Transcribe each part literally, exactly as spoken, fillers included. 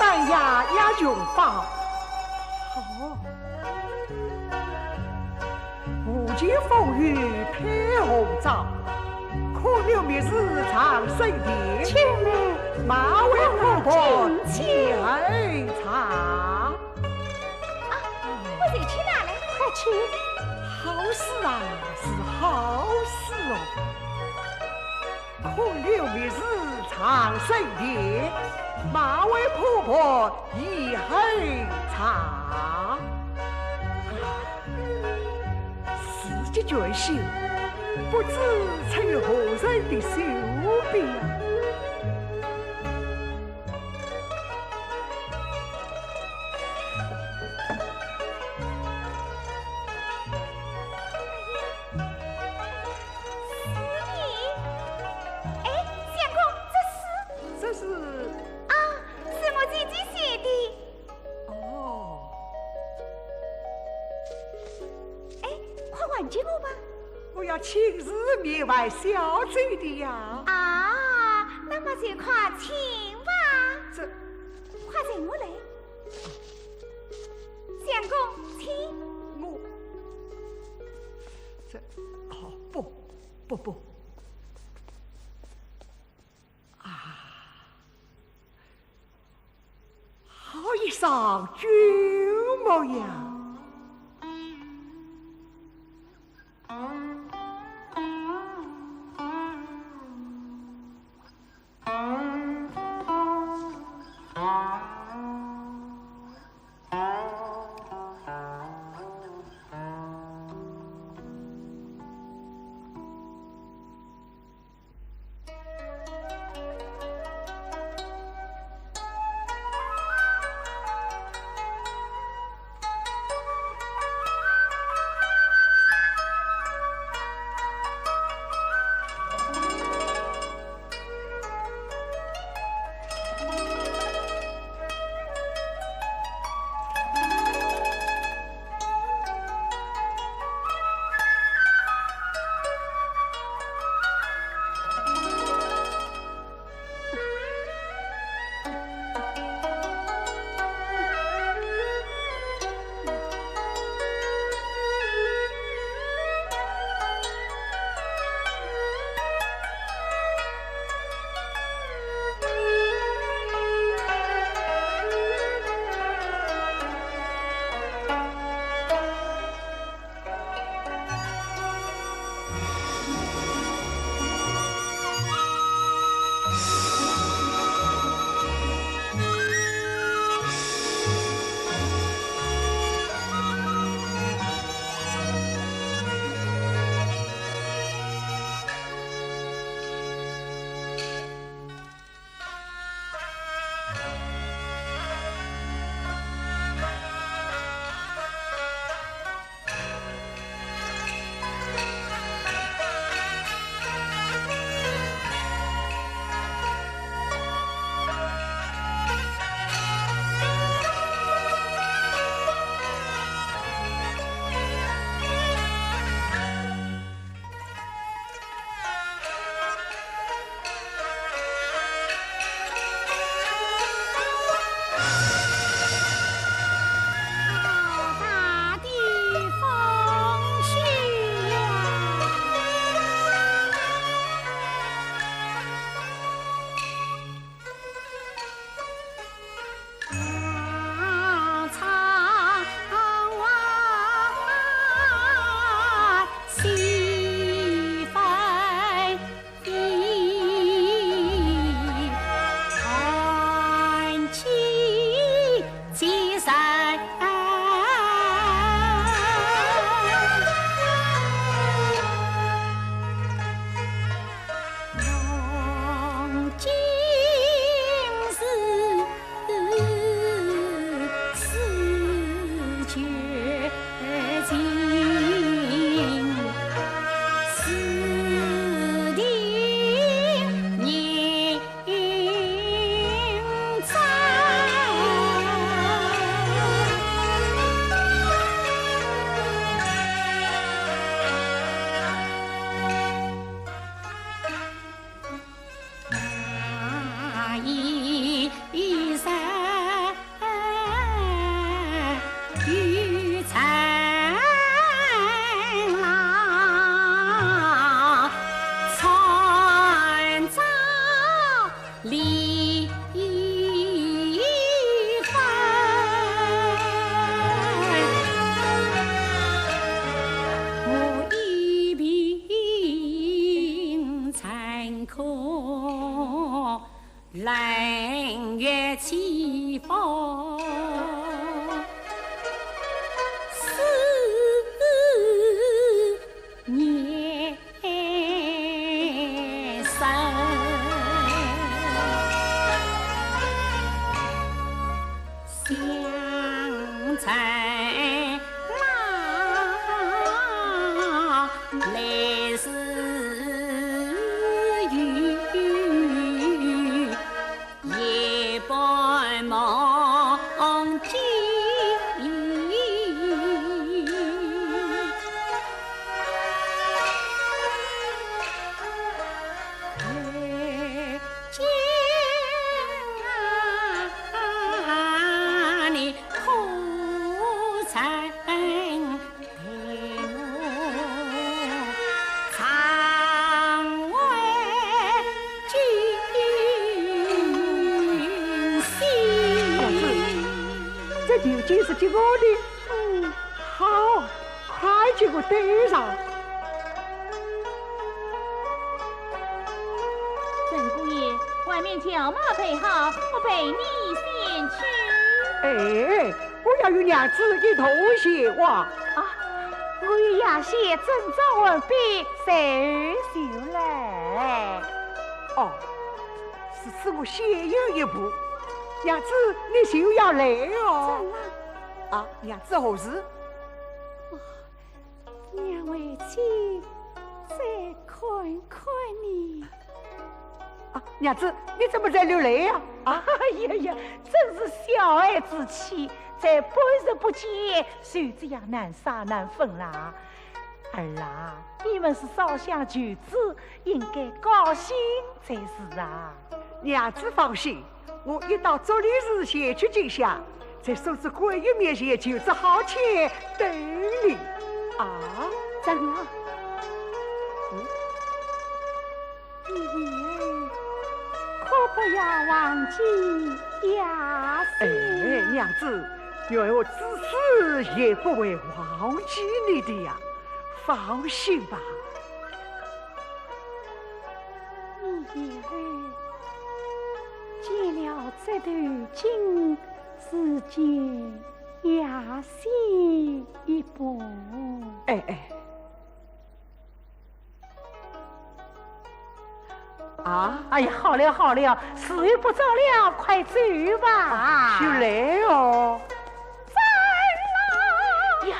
淡雅雅裙袄。好。无情风雨配红妆，空留蜜时长生殿。且慢，慢为婆婆沏后茶。啊，我就去拿来。快去。好事啊，是好事哦。 空留蜜时长生殿，慢为婆婆沏后茶。时节全新，不知出于何人的手笔啊？ 是你？哎，相公，这是？这是？啊，是我姐姐写的。哦。哎，快还给我吧。我要亲自面还小姐的呀。啊，那么就快请吧。这……快随我来。 相公，请。我……这……哦，不，不，不。啊，好一双旧模样。一番，我一并参看，冷月起伏，思念 深。想在那来时雨 夜半梦惊醒，你可曾 这究竟是几个的？嗯，好，快给我带上。陈姑爷，外面轿马备好，我陪你前去。哎， 我要与娘子一同前往。啊，我与爷些整装完毕，随后就来。哦，如此我先有一步，娘子你就要来哦。怎么？啊，娘子何事？娘回去再看看你。 啊，娘子，你怎么才又来呀？啊，哎呀呀，真是小孩子气，才半日不见，就这样难舍难分啦。儿啊，你们是烧香求子，应该高兴才是啊。娘子放心，我一到祝礼寺前去敬香，在送子观音面前求子好签等你。啊，长老，嗯？ 你可不要忘记呀。哎，娘子，月儿自此也不会忘记你的呀，放心吧。你月儿见了这头金，是见爷先一步。哎，哎。 啊？哎呀，好了好了，时候不早了，快走吧。啊，就来哦。长老！月儿，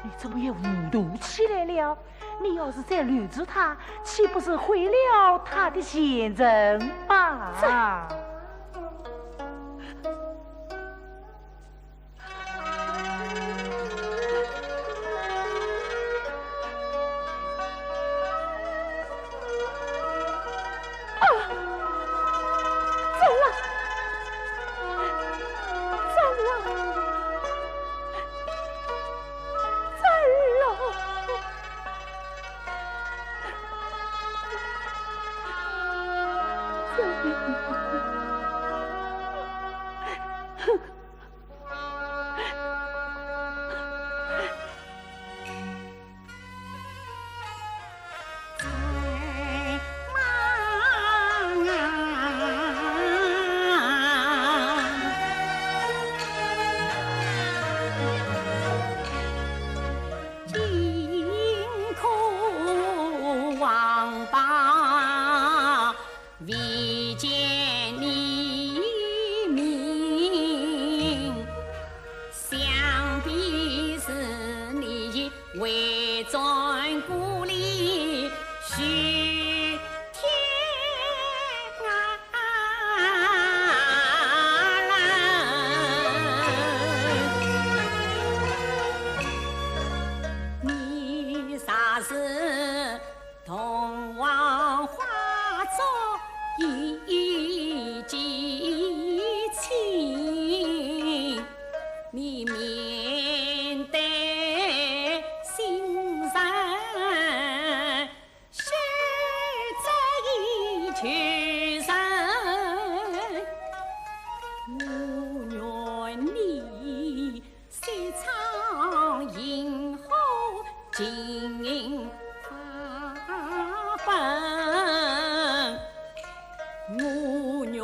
你怎么也糊涂起来了？你要是再留住他，岂不是毁了他的前程吧？这 啊，长老，长老，长老。愿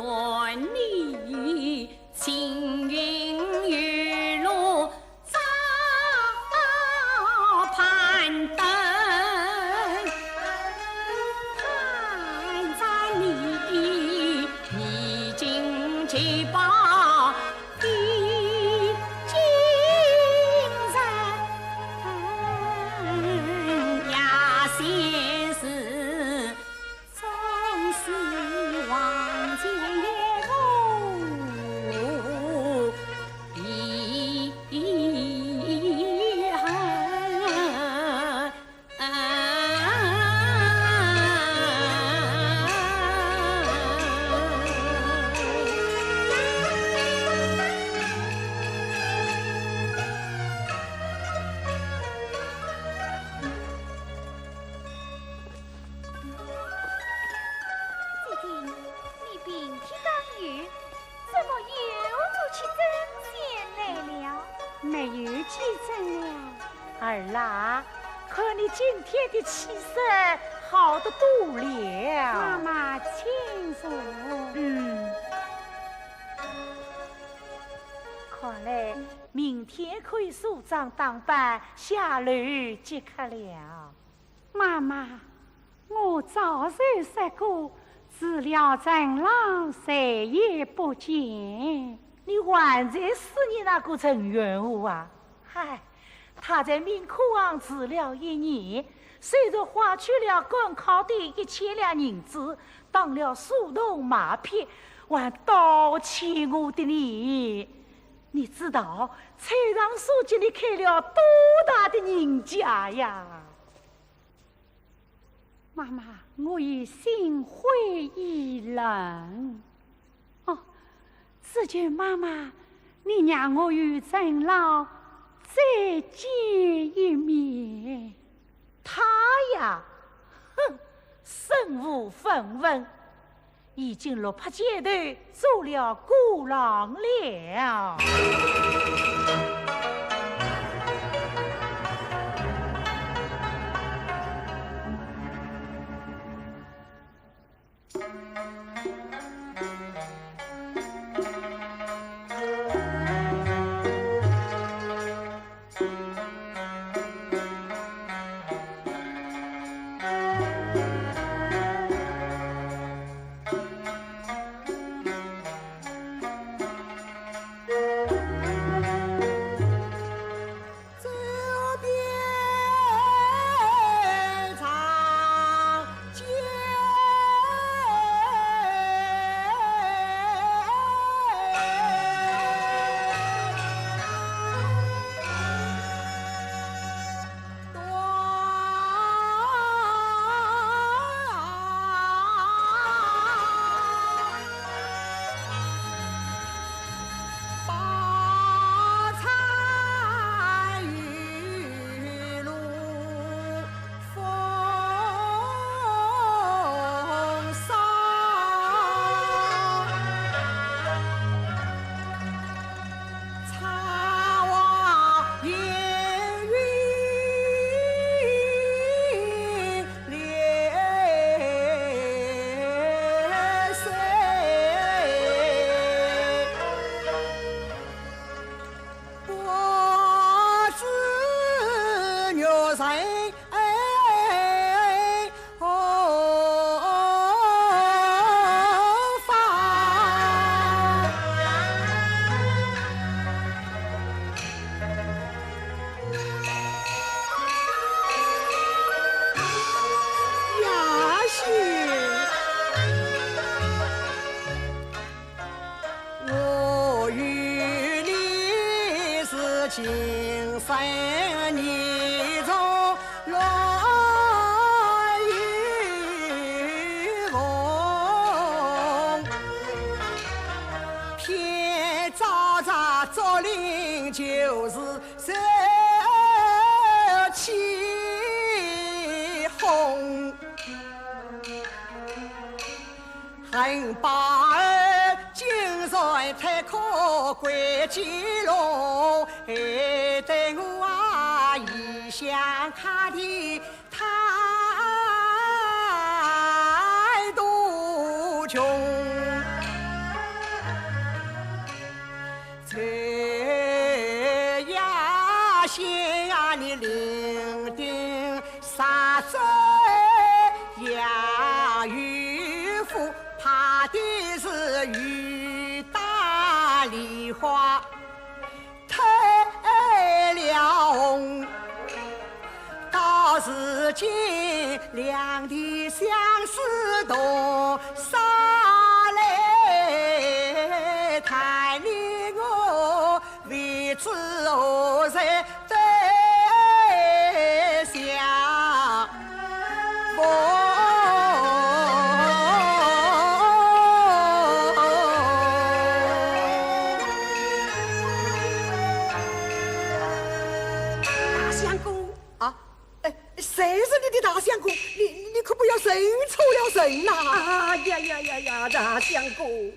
你青云有路照攀登，看在你衣锦旗袍的今日，呀，先是 总是望见也无遗憾。姐姐，你病体刚愈，怎么又做起针线来了？没有起针了。儿啊，看你今天的气色好得多了。妈妈，请坐。嗯。看来明天可以梳妆打扮，下楼即刻了。 妈妈，我早就说过，除了陈郎，谁也不见。你还在思念那个陈元和啊？唉，他在明科行住了一年，虽然花去了赶考的一千两银子，当了书童马匹，还倒欠我的呢。你知道崔尚书给你开了多大的人家呀？ 妈妈，我已心灰意冷。哦，只求妈妈，你让我与陈老再见一面。他呀，哼，身无分文， 已经落魄街头做了孤郎了。是雨打梨花褪了红，到如今两地相思痛，啥来叹你我 未知何日得相逢。大相公啊，哎，谁是你的大相公？你，你可不要认错了人呐！啊呀呀呀呀，大相公，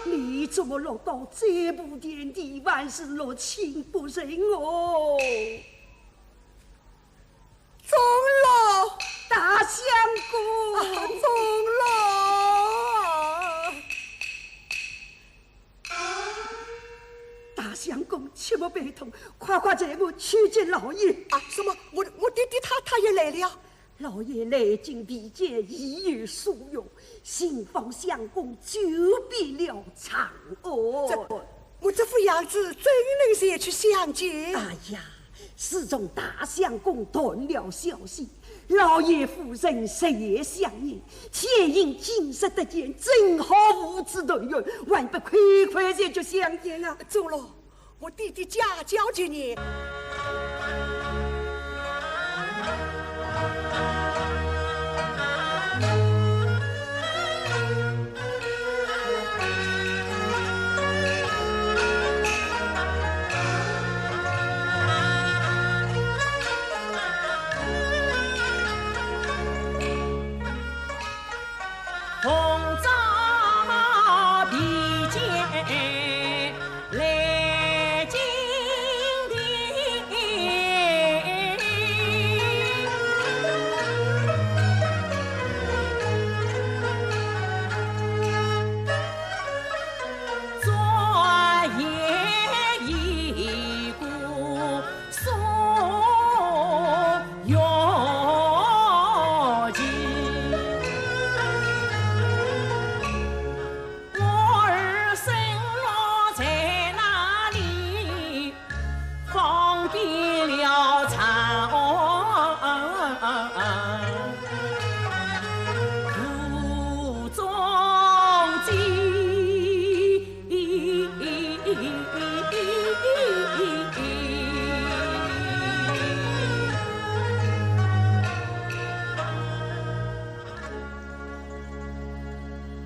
你怎么落到这步田地，万事落亲不认哦？钟楼，大相公，啊，钟楼。大相公，切莫悲痛，快快随我去见老爷。啊，什么？我，我爹爹他，他也来了？ 老爷来京避见，已有疏远，新访相公久别了长哦。这，我这副样子怎能前去相见？哎呀，自从大相公断了消息，老爷夫人日夜想念，天应今日得见，正好父子团圆，还不快快前去相见啊？钟楼， 我爹爹家教给你。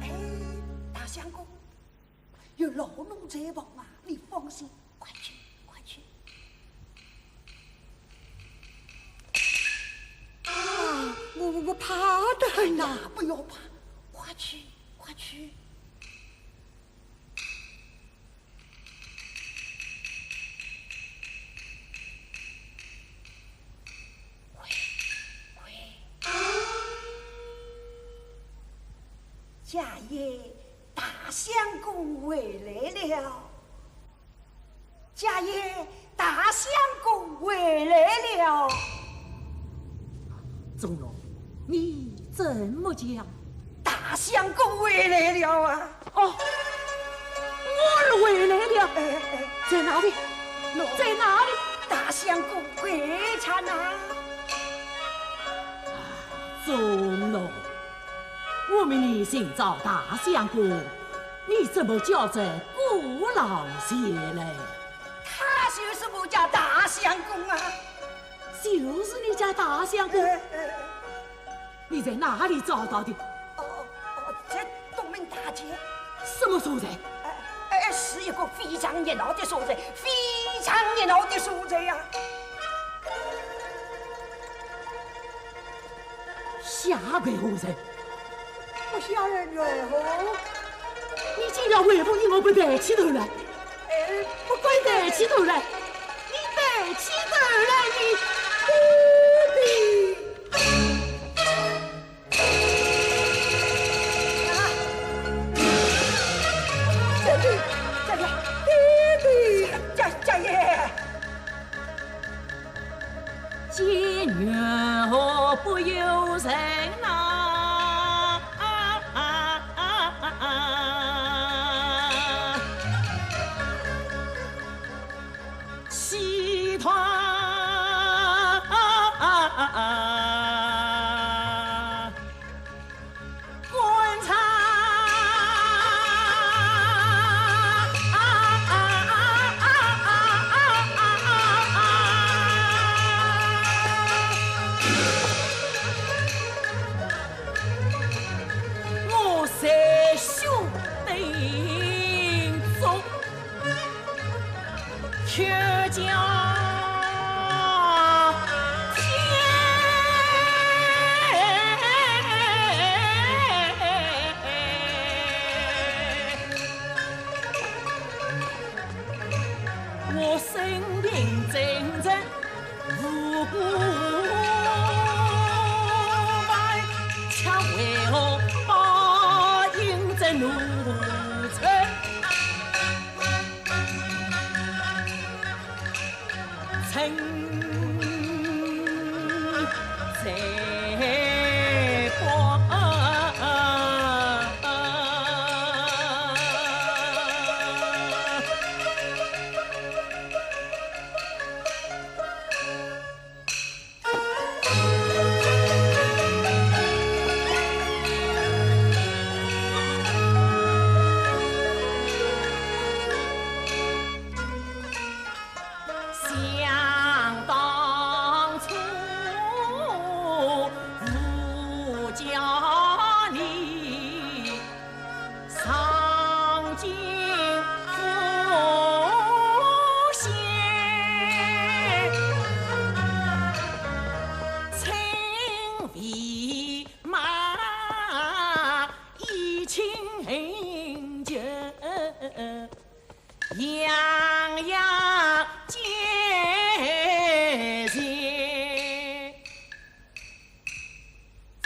哎，大相公，有老奴在旁啊，你放心，快去，快去。啊，我，我怕得很呐。哎呀，不要怕，快去，快去。 喂，喂。家爷，大相公回来了。家爷，大相公回来了。钟楼，你怎么讲？大相公回来了啊！ 哦，我儿回来了。哎，哎，在哪里？喏，在哪里？大相公回来了。钟楼，我命你寻找大相公，你怎么叫这孤郎前来？他就是我家大相公啊。就是你家大相公？哎，哎，哎。 你在哪里找到的？哦，哦，在东门大街。什么所在？哎，哎，是一个非常热闹的所在，非常热闹的所在呀。下跪何人？我下跪为何？你竟然为父，你我不抬起头来。 哎，不敢抬起头来，你抬起头来，你不必。啊，爹爹，爹爹，爹爹，家，家爷。见女儿不由人呐。天。我生平真正无辜，却为何报应这奴才？ 曾在光。想当初，我叫你上京赴险，请回马，以请恩情。 样样皆全。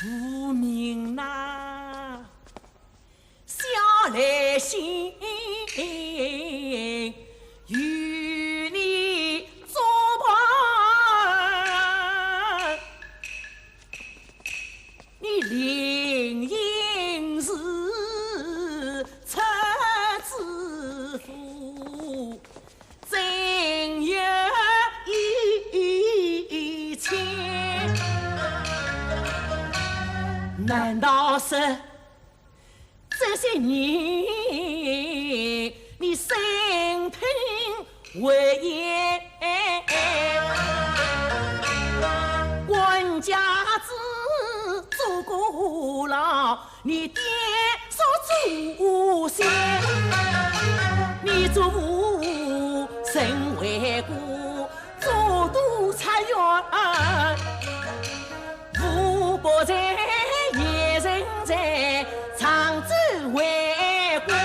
无名呐，下来信与你作伴。 你临行时出之父，真有一请。难道是 这些年你生平遺言，官家子做过牢，你爹做祖先，你祖父身为官，做督察院。 吴伯才也曾在常州为官，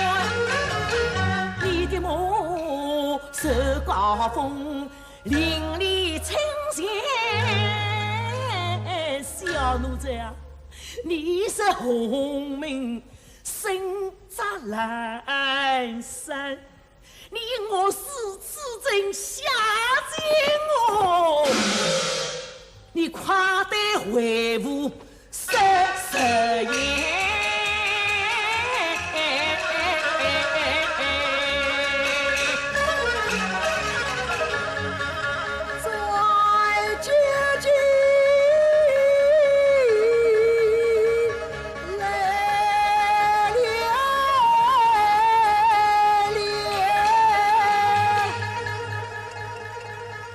你的母受高封，邻里称赞。小奴才啊，你是功名身在蓝衫， 你我如此真相见哦，你快点回府说实言。再见见。 来了，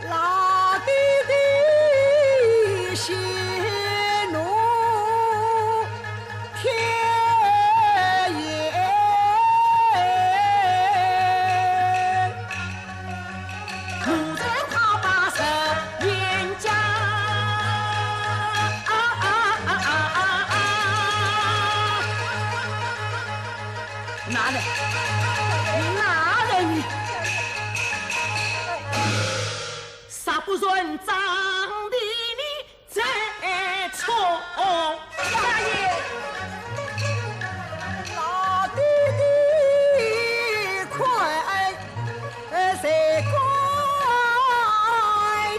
老弟弟喜怒天言。 奴才怕把十年家。啊啊啊啊啊啊！拿来，你拿来你！杀不然，张地你 再错。大爷，老弟弟快，谁敢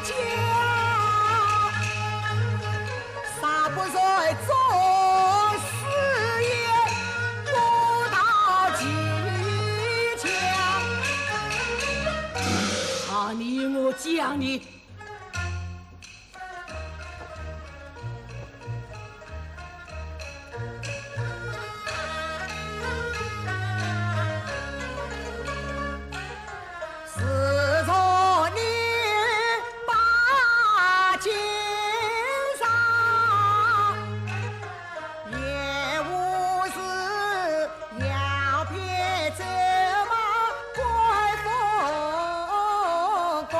讲？杀不然，作死也不到其家。啊，你我讲你。 自从你把金上也无事，要别走马观风光。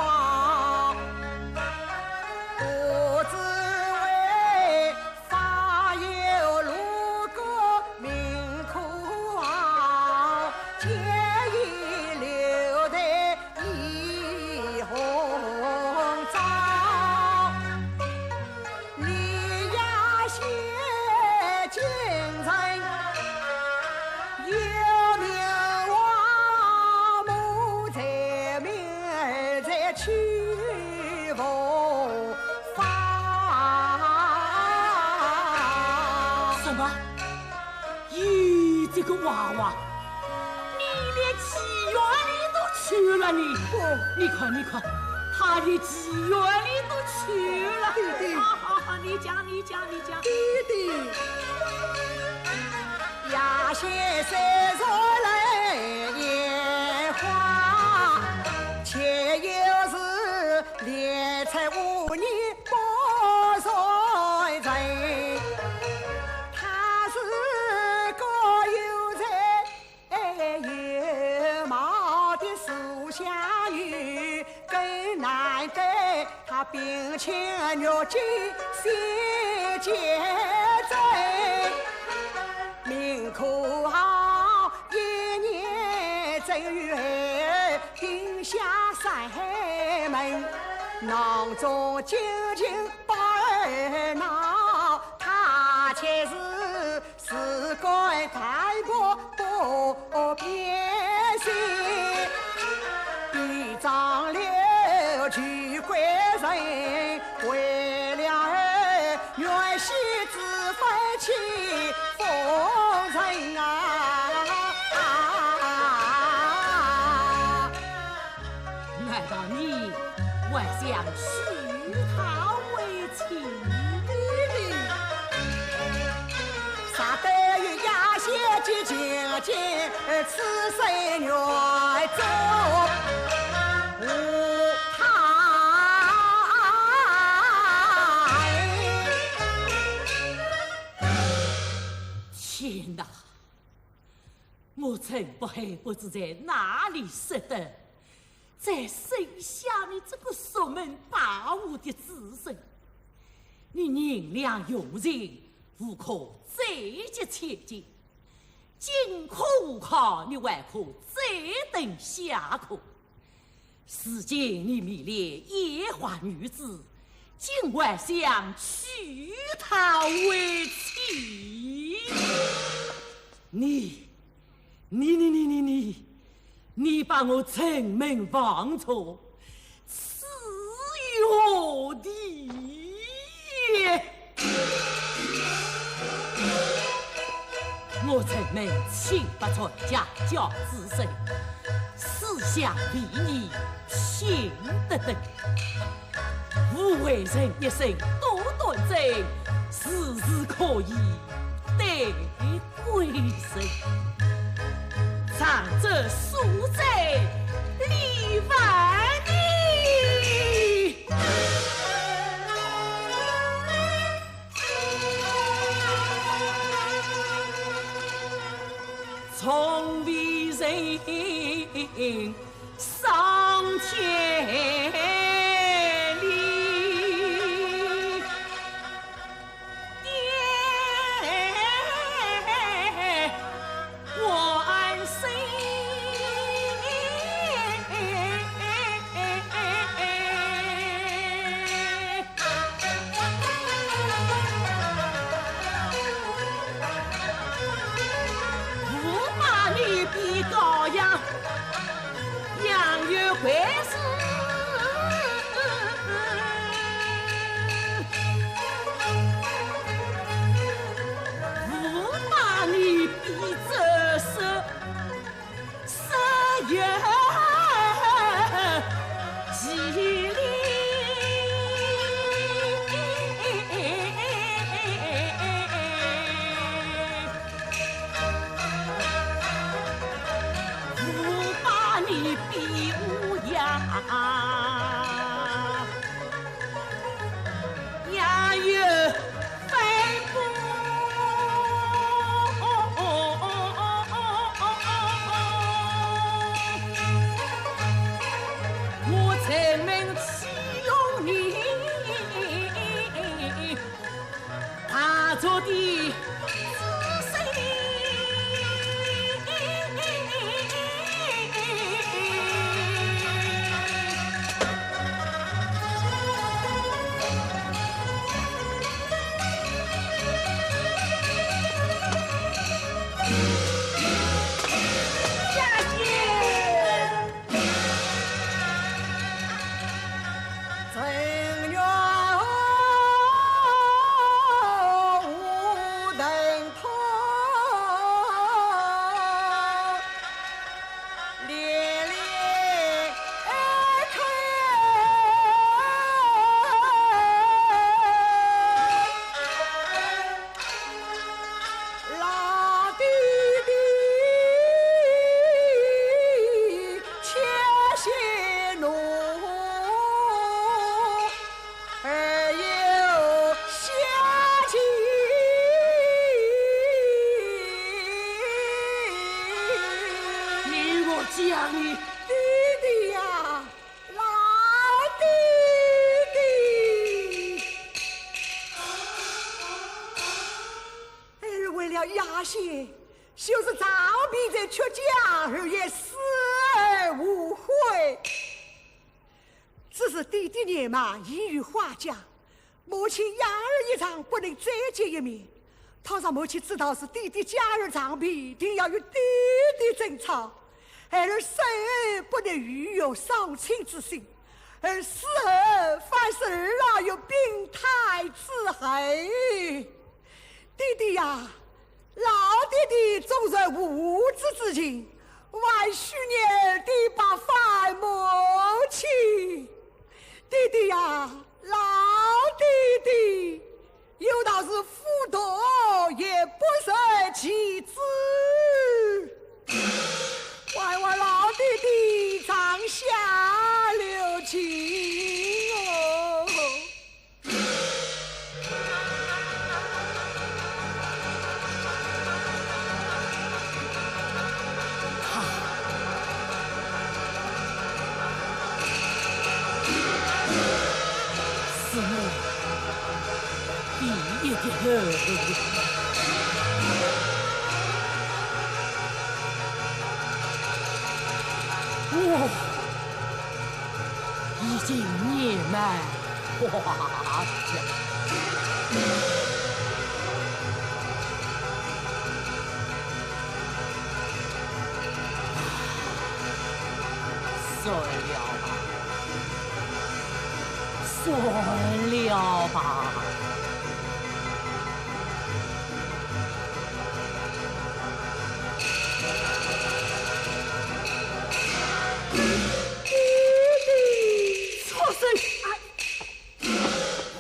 天意留得一红妆，李亚仙今生有名望，母在面在去无妨。什么？ 咦，这个娃娃，你连妓院里都去了你？哦。你看，你看，他连妓院里都去了。爹爹。啊，你讲，你讲，你讲。爹爹。夜行虽然来烟花，却又是莲彩无你 不算人，他是个有才有貌的书香女，更难得他屏清玉洁心洁真，命可好，一年正月定下山门，囊中究竟 不闹，他却是事关淡泊不便行，比张六拒贵人，为了儿，愿惜之分期奉承啊。 难道你还想娶她为妻？啥得有呀？先结情结，此生愿做无他。天哪！ 我陈宝还不知在哪里识得，在生下你这个熟门大户的子孙，你银两用情无可再借千金，金科武考你还可再登下科。 如今你迷恋烟花女子，竟还想娶她为妻？你，你，你，你，你，你，你把我陈门望族，耻于何地？ 我陈门清白传家教子孙，思想礼义品德等，无为人一生多端正，时时可以得 贵人，长者恕罪，理还你。从未曾 上千里。我安心。我把你比羔羊，羊有跪势，我把你比周师，师有其礼。 我把你比乌鸦，鸦有飞过。我陈门岂容你 大族的子孙。讲你。弟弟呀，老弟弟。儿为了雅仙，就是杖毙在曲江，儿也死而无悔。只是弟弟年迈，易于花甲， 母亲养儿一场，不能再见一面。倘若母亲知道是弟弟将儿杖毙，定要与弟弟争吵。儿虽不能与有丧亲之心，儿死后反是儿郎有病态之恨。弟弟呀， 老弟弟纵然无知之情，还须念儿的白发母亲。弟弟呀，老弟弟，有道是夫doğ也不如其子。还望老弟弟长下留情哦。 是我第一个。我 已经年迈花甲。算了吧，算了吧。 畜生！哎，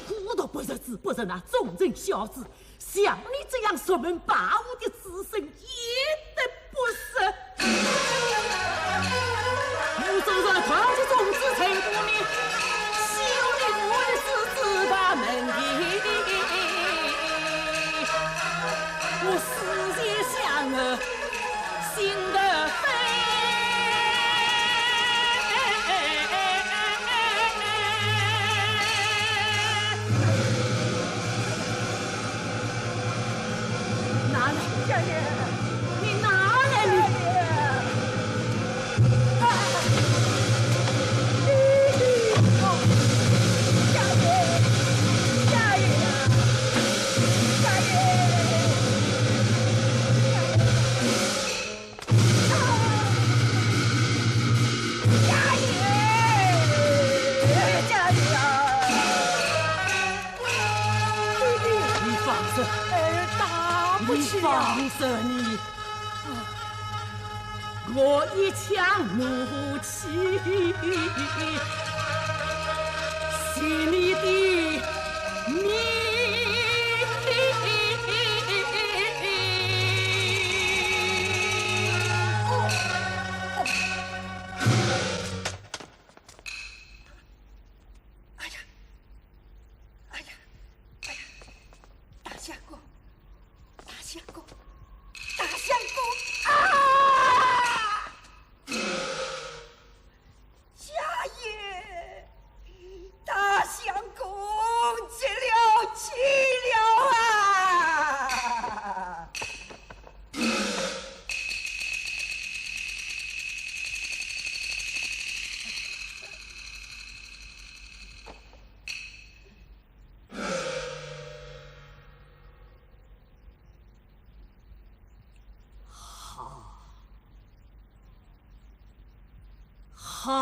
虎毒不入子，不入那忠臣孝子。像你这样熟门败户的子孙，也得不赦。我纵然断绝宗祠，才不免休立我的子子大门第。我思前想后， 心得悲。拿来，你拿来，你。你放手！儿打不起了。你放手，你！我一腔怒气，洗你的面。 哎呀，哎呀，哎呀，大相公，大相公，大相公啊！家爷，大相公，急了，急了啊！ 好，好，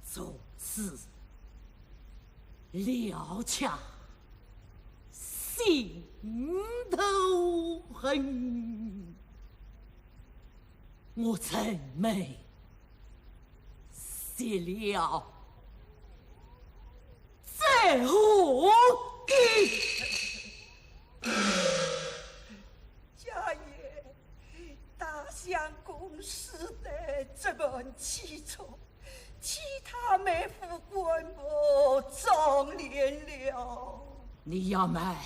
从此 了却心头恨，我陈梅谢了，再无的。 家爷，大相公死得这般凄楚，其他每户棺木妆奁了。李员外，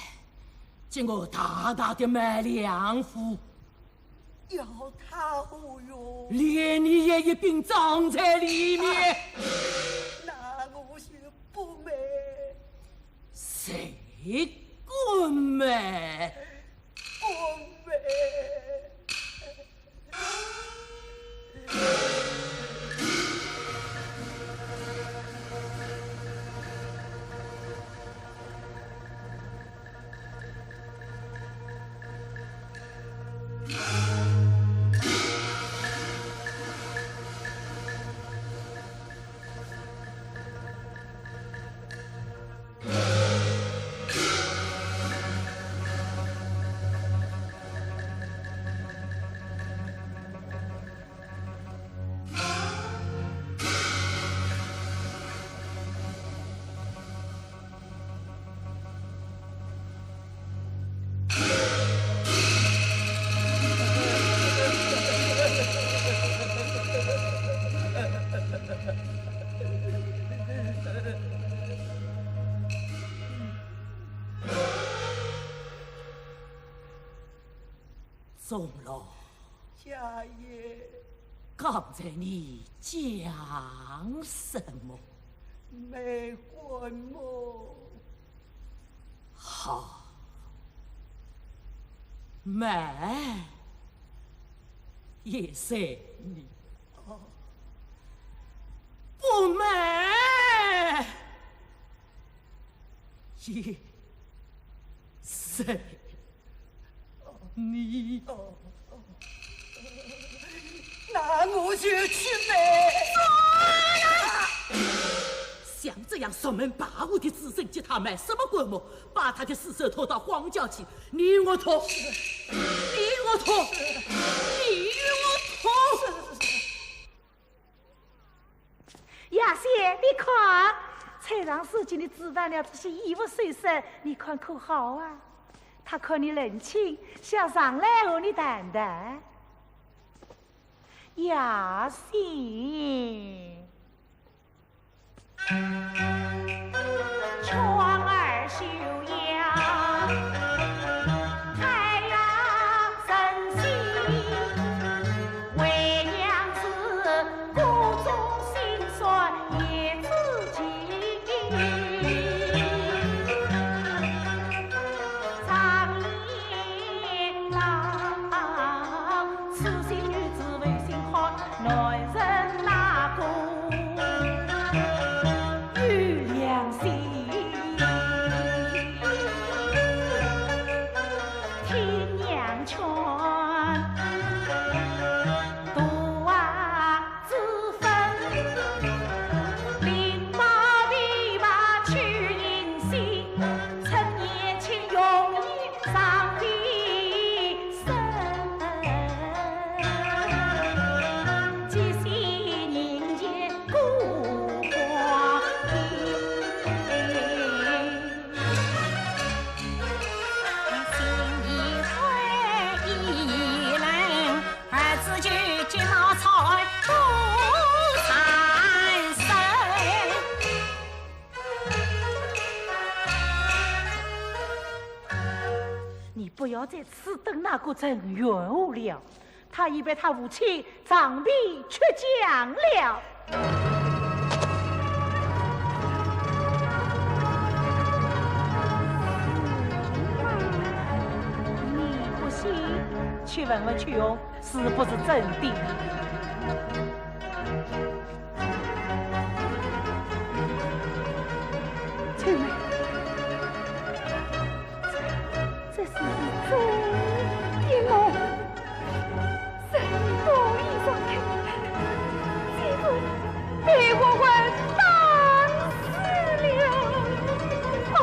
给我大大的买粮铺，要他何用？连你也一并葬在里面。那我就不卖。谁敢卖？不卖。 钟楼。家爷。刚才你讲什么？卖棺木。好。卖也随你。哦。不卖 也随你。那我就去卖。算了！像这样熟门把户的子孙，给他卖什么棺木？把他的尸首拖到荒郊去，你与我拖，你与我拖，你与我拖。 呀，姐，你看，菜场书记你置办了这些衣服首饰，你看可好啊？他看你冷清，想上来和你谈谈。呀，姐。 你不要再痴等那个陈元武了，他已被他父亲杖毙出江了。你不信，去问问秋红 是不是真的？秋妹，这，这是真的吗？人已到里上去，结果被活活打死了。哦。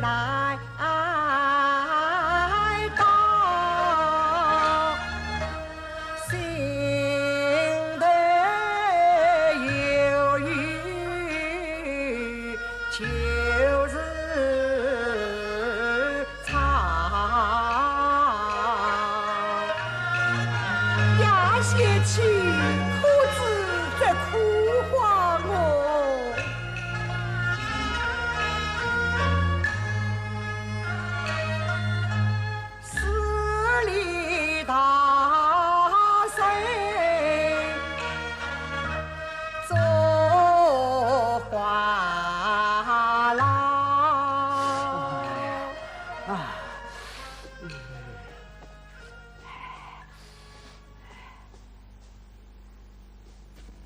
来到心头有意就是唱。呀，贤妻，可知这苦话我？ 势利大人做话郎。啊，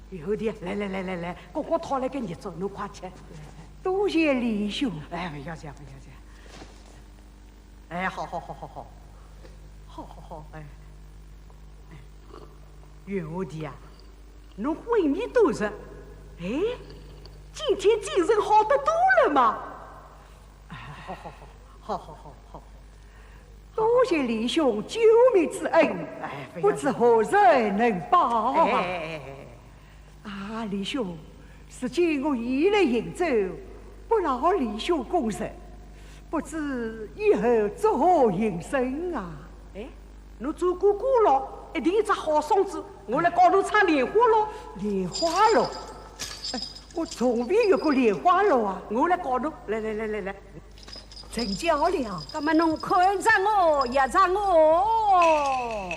有的，来来来来来，刚刚讨来个热粥，侬快吃。多谢李兄。哎，不要紧，不要紧。 哎，好好好好好，好好好，哎，哎，贤弟啊，侬昏迷多日，哎，今天精神好得多了嘛。哎，好好好好好好好好，多谢李兄救命之恩，哎，不要紧。不知何时能报啊？哎哎哎哎哎。 啊，李兄，如今我已来行走，不劳李兄供职，不知以后作何营生啊？哎，侬做哥哥了，一定有只好嗓子，我来教侬唱莲花落。莲花落？哎，我从未学过莲花落啊。我来教侬，来来来来来。 成交了。那么侬看着我，学着我。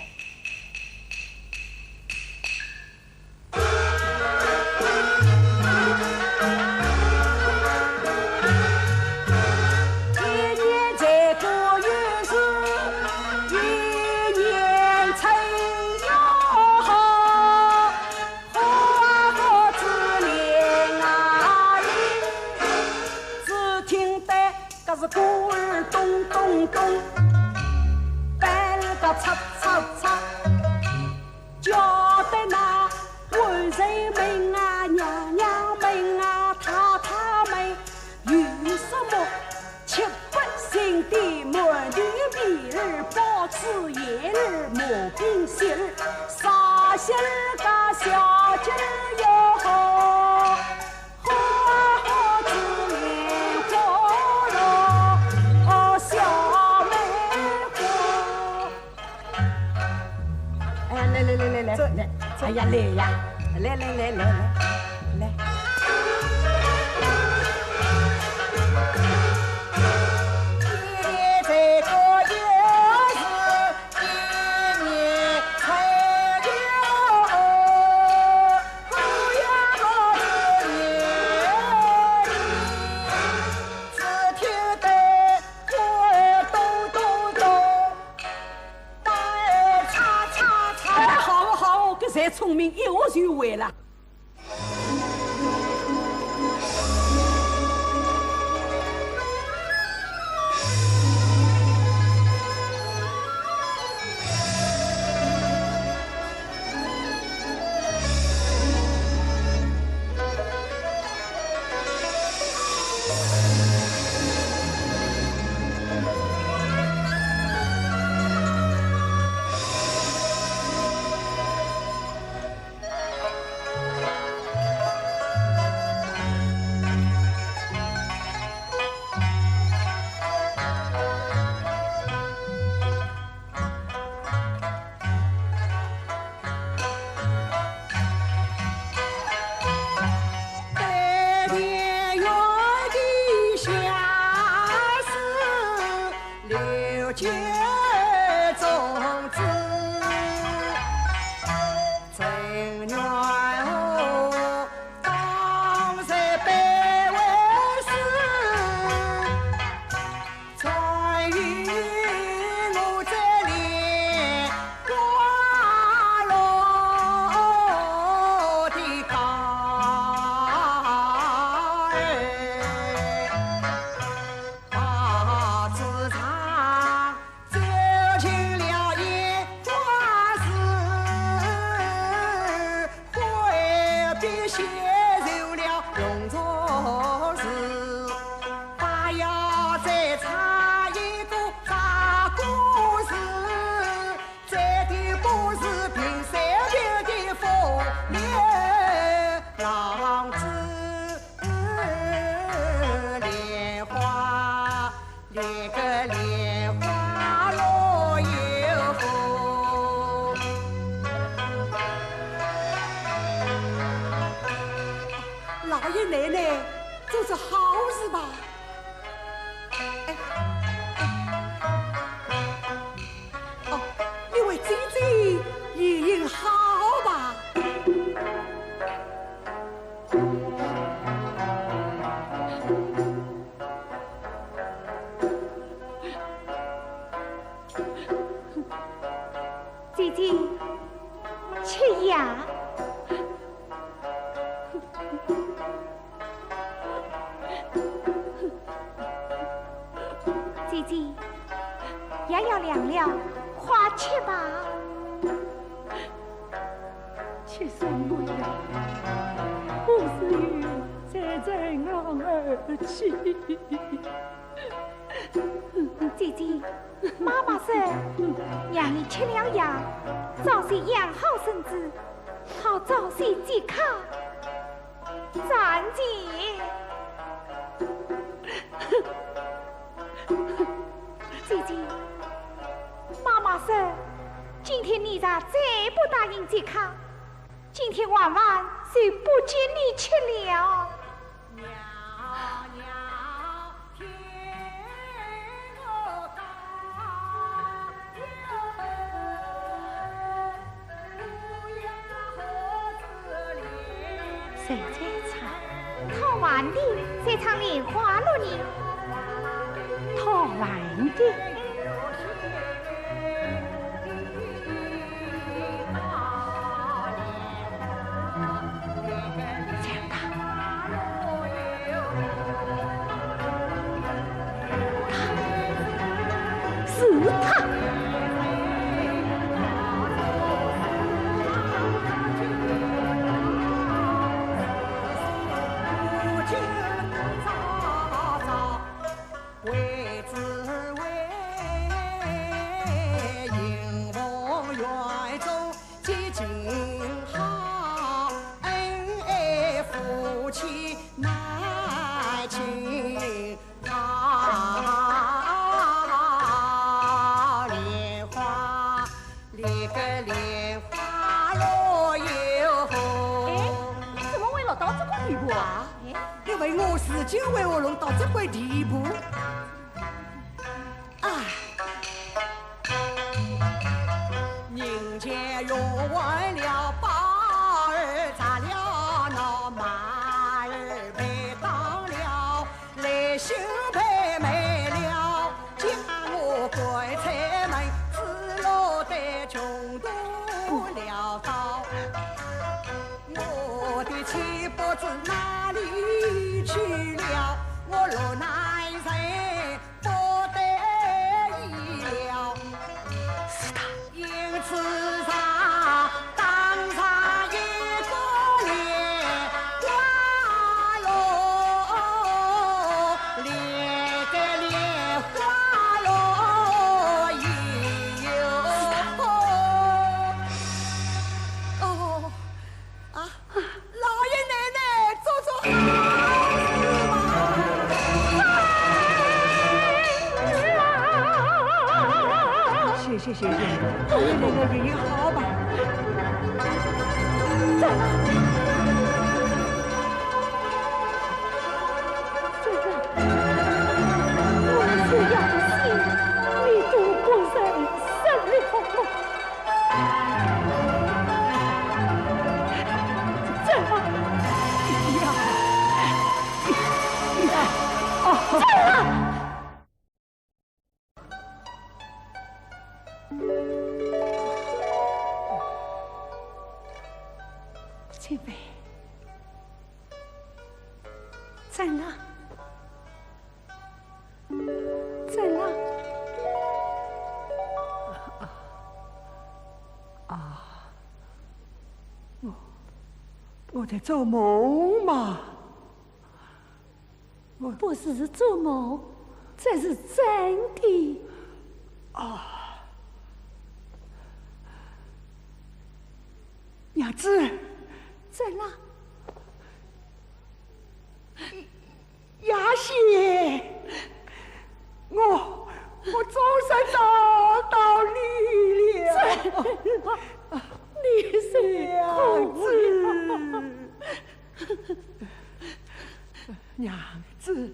一年才过一时，一年春又好。 花啊花子莲啊莲，只听得个是鼓儿咚咚咚，板儿个嚓嚓嚓，叫得那官人们啊、娘娘们啊、太太们有什么 七八星的馒头、米儿、包子、盐儿、麻饼、席儿，啥席儿个小节儿要好，花啊花子莲花落，哦，小梅花。 哎呀，来来来来来，这，来，这，哎呀，来呀，来来来来来，来。一年才过一时，一年春又好，花呀花子莲，只听得鼓儿咚咚咚。 板儿嚓嚓嚓。哎，好哦，好哦，搿才聪明，一学就会了。姐，药要凉了，快吃吧。吃什么呀？我是有三餐望而去。姐姐，妈妈说，让你吃了药，早些养好身子，好早些见客。 暂且。姐姐，妈妈说，今天你若再不答应接客，今天晚饭就不准你吃了。 谁在唱？讨饭的在唱莲花落呢。讨饭的。 是他。哎，怎么会落到这个地步啊？哎，你问我事情为何落到这个地步？啊！ 是他。哦，啊，老爷奶奶做做好事嘛。谢谢谢谢，老爷奶奶人也好吧。我在做梦吗？我不是做梦，这是真的。啊，娘子，怎了？ 雅喜，我，我总算找到你了。你是娘子。娘子，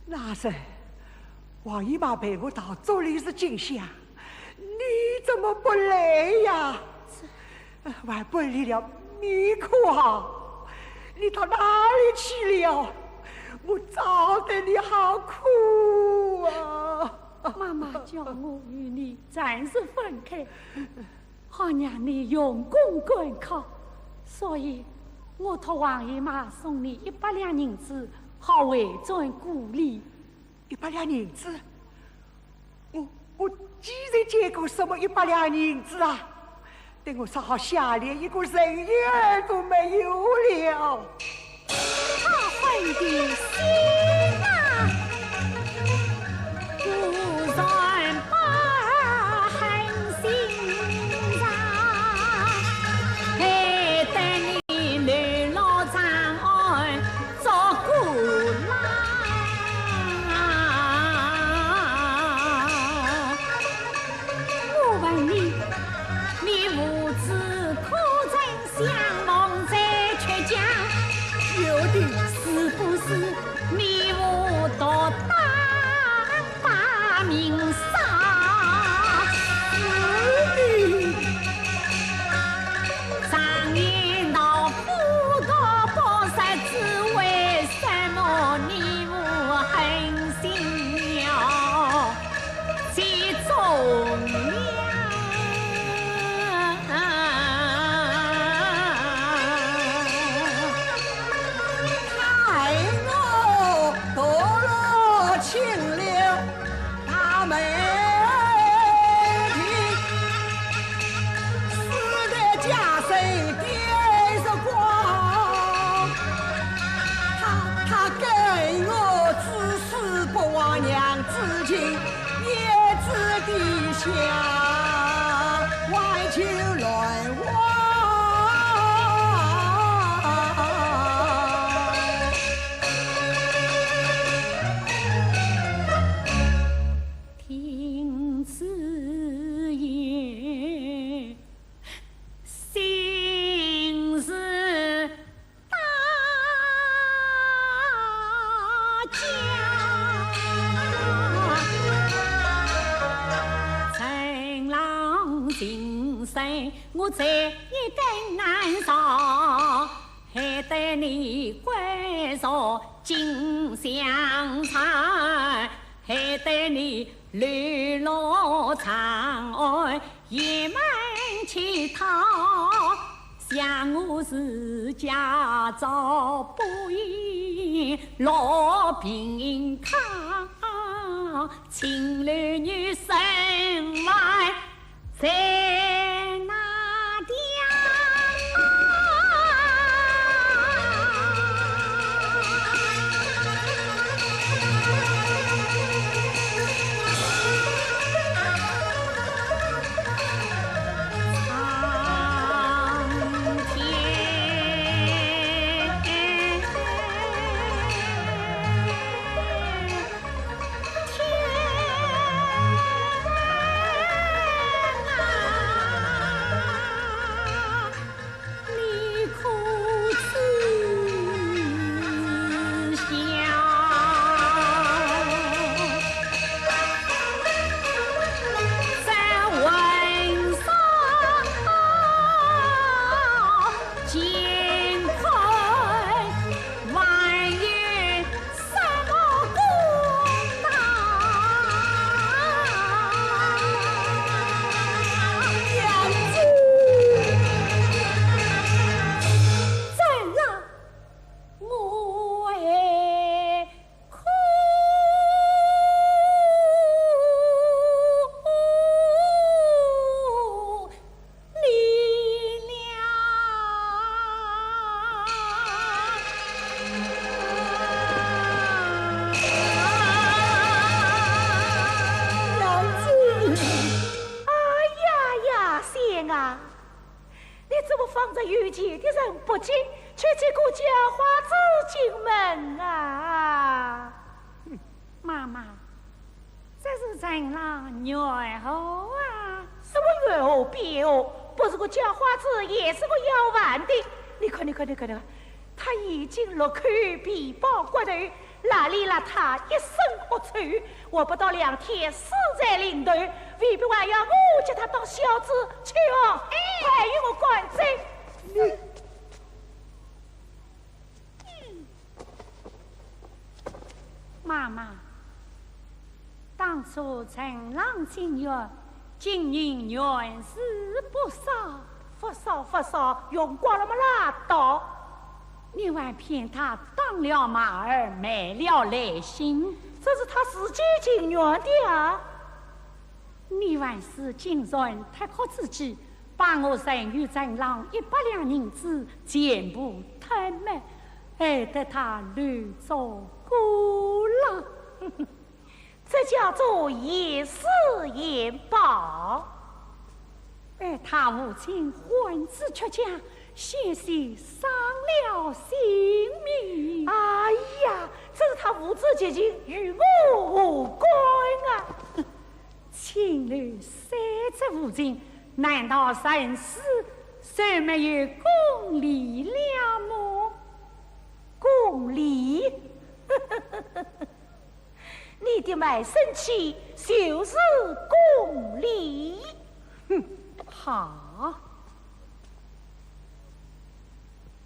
那日王姨妈陪我到这里是进香，你怎么不来呀？ 还拨你了面孔啊！你到哪里去了？我找得你好苦啊！妈妈叫我与你暂时分开，好让你用功赶考，所以我托王姨妈送你一百两银子，好回转故里。一百两银子？我，我几时见过什么一百两银子啊？等我只好下联一个人影都没有了。他恨的心啊，固然不狠心肠，害得你流落长安做孤郎。我问你，你父子可曾 相逢在曲江，有的。是不是你我独当把命丧？是的。常言道，夫道不食子，为什么你我狠心了 这种人。害我堕落清流大门庭，世代家生跌入光。他，他跟我至死不忘娘子情， 也只地下，外求乱亡。听此言，心事 大家。陈郎情深，我在一等难逃，害得你归宿金香残，害得你 流落长安，也门乞讨，想我自家早不应落病窖，青楼女生还在那调。 你可知晓？在文上乾坤万有 什么公道？娘子。怎了？我还哭了。 娘子。哎呀呀，仙啊，你怎么放着有钱的人不进，却接过叫花子进门啊？ 妈妈，这是陈郎缘何啊？什么缘何不缘何，不是个叫花子，也是个要饭的。你看，你看，你看，你看，他已经落口皮包骨头，邋里邋遢，一身恶臭，活不到两天死在临头，未必还要我给他当孝子去哦。哎，快与我赶走。你 妈妈，当初陈郎进园，金银原是不少。不少不少，用光了么拉倒。你还骗他当放了马儿，卖了来信。这是他自己情愿的啊。你还是竟然太过自己，把我任由陈郎一百两银子全部吞没，害得他乱作孤了。这叫做以死相报。 哎，他无情，还子却讲，险些伤了性命。哎呀，这是他父子结情，与我无关啊。青楼三只无情，难道人死就没有公理了么？公理？ 你的卖身契就是公理。哼，好。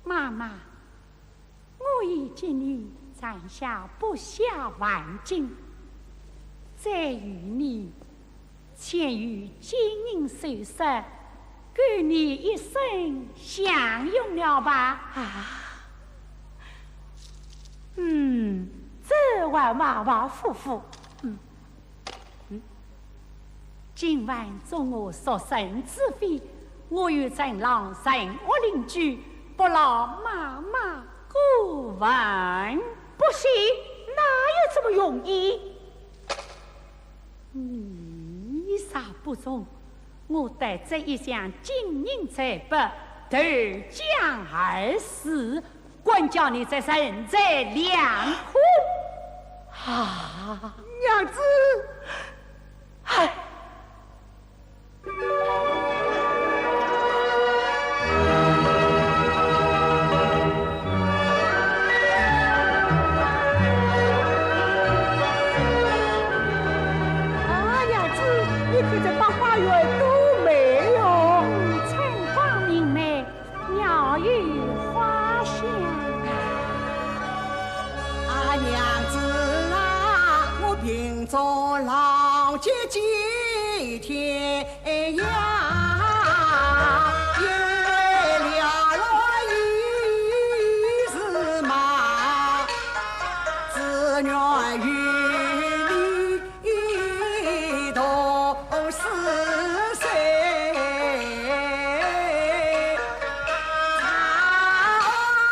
妈妈，我已给你赚下不下万金，再与你 钱与金银首饰，够你一生享用了吧？啊，嗯，这还马马虎虎。嗯，嗯，今晚做我赎身之费，我与陈郎成屋邻居，不劳妈妈过问。不行，哪有这么容易？ 你啥不中？我带这一箱金银财宝，投江而死，管教你这人财两空。啊，娘子，唉。 啊，娘子，你看这百花园多美哟！春光明媚，鸟语花香。啊，娘子啊，我病中浪迹几天 哎呀，也了了一时嘛，只愿与你同死生。常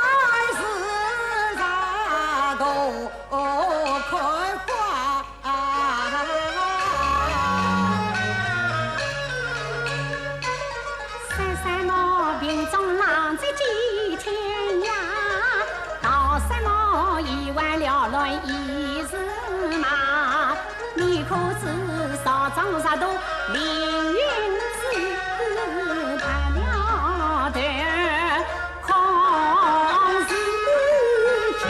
安时常同开花。 三山么病中浪迹几天呀，道山么已患了乱一时嘛，你可知少壮若毒凌云志，白了头空是家。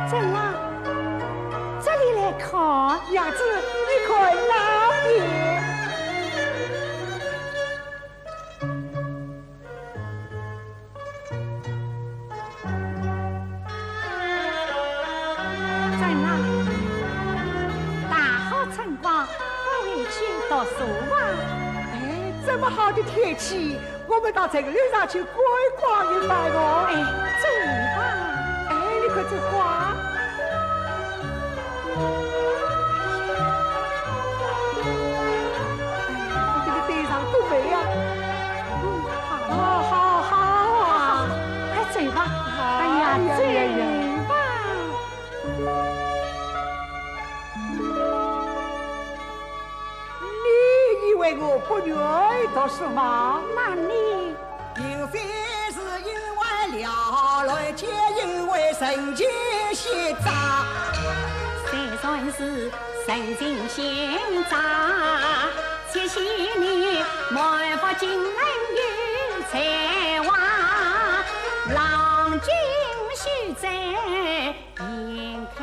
怎么，这里来看？娘子，你看那边。 怎样？大好春光，不回去读书啊？哎，这么好的天气，我们到城楼上去逛一逛一番哦。哎，走吧。哎，你看这花。 哎，你看这对上多美呀！嗯，好。哦，好，好啊。快走吧。哎呀，哎呀，哎呀。走吧。你以为我不愿意读书吗？那你 并非是因为了了，皆因为神经险诈。虽然是神经险诈，且喜你满腹经纶有才华，郎君须在 眼开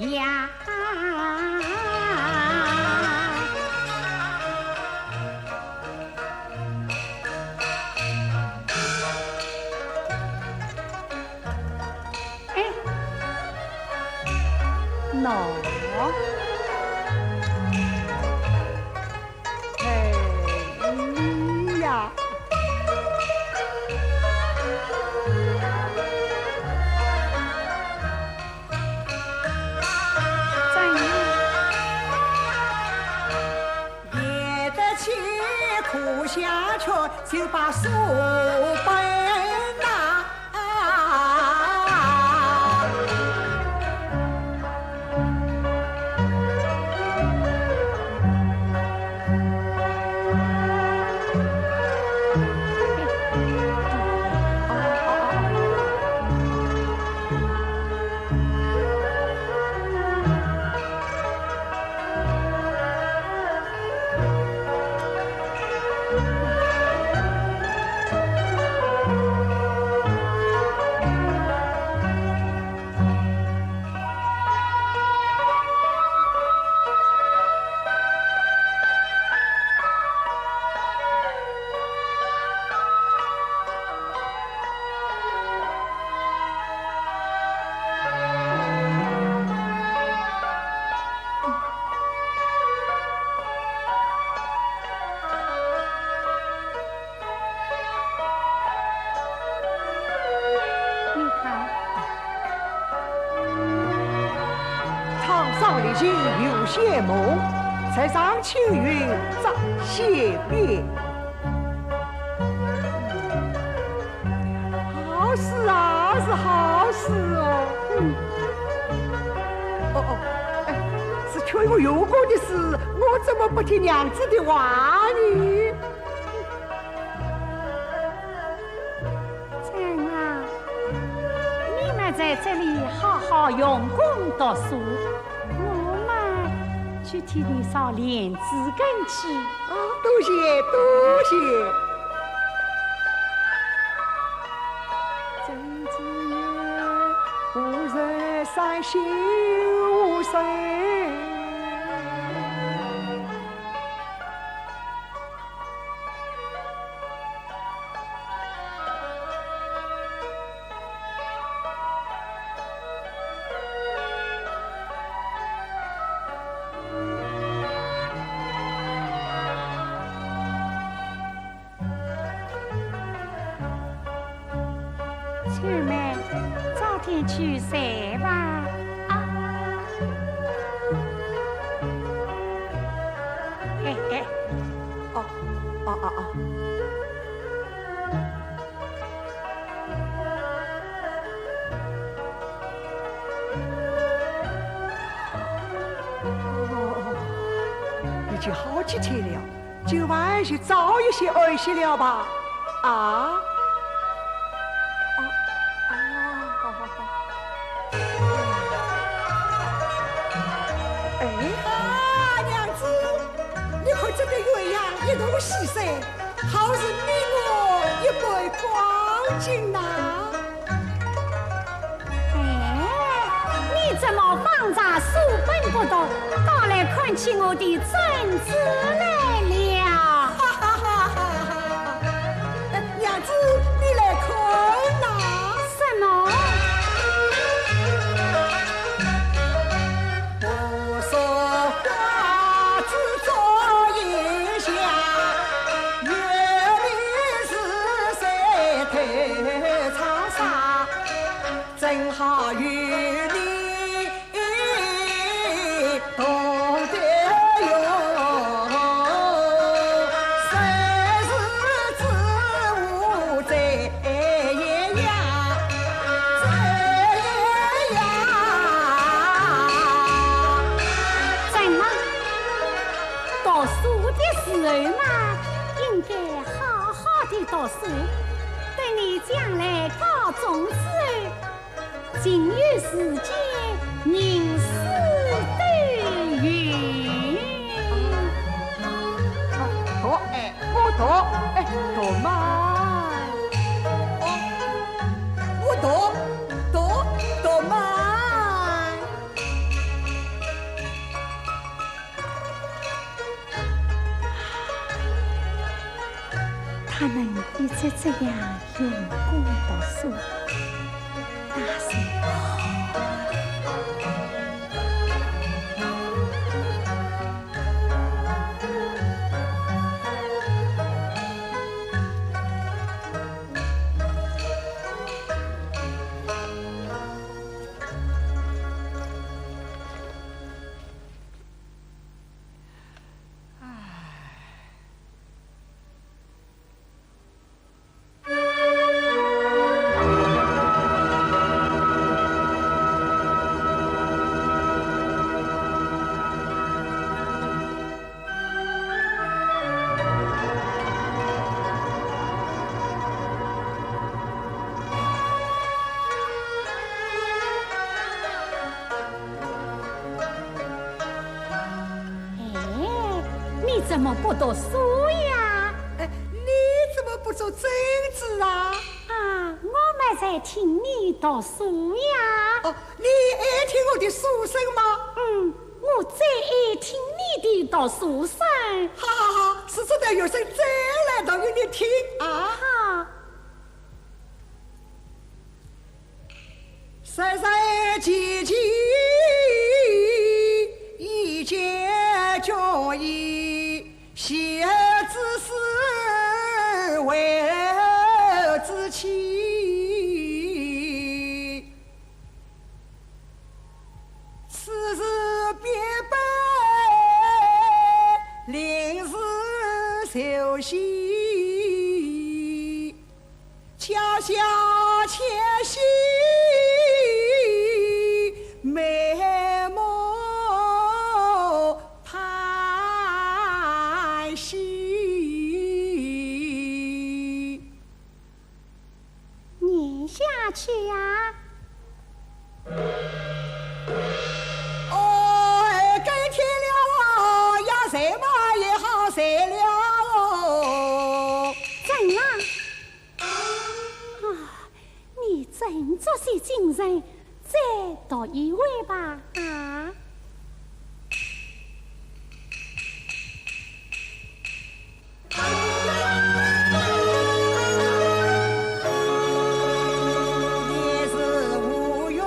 呀。喏，哎呀，怎样？ 也得去苦相劝，就把书本拿。你看，床上丽影又仙梦，才上青云遮仙边。好诗啊，是好诗哦。嗯。哦，哦，哎，是劝我用功的诗，我怎么不听娘子的话呢？ 春啊，你们在这里好好用功读书，我嘛去替你烧莲子羹去。啊，多谢，多谢。秋妹，早点去睡吧。啊。哎，哎，哦，哦，哦，哦。哦，已经好几天了。 今晚就早一些安歇了吧？啊？啊，啊，好，好，好。哎？啊，娘子，你看这个鸳鸯一同西山，好似你我一般光景呐。 哎，你怎么放着书本不读，倒来看起我的扇子来了？哈哈哈哈哈！娘子，你来看呐。什么？ 怎么？读书的时候嘛，应该好好的读书，等你将来高中之后， 情有时节，吟诗对韵。哦，读，哎，我读，哎，读嘛。哦，我读，读，读嘛。 他能一直这样用功读书，那是……怎么不读书呀？哎，你怎么不做针子啊？啊，我们在听你读书呀。哦，你爱听我的书声吗？嗯，我最爱听你的读书声。好好好，是这段乐声再来读给你听啊。好。 岁岁节节，以节节义，学而时习，为而时齐。此事必备，临时就写。 恰下且喜，美目叹息。念下去呀。哦，哎，该天了哦，呀，睡嘛也好睡了哦。怎样？ 啊，你振作些精神，再读一回吧。啊。也是无用。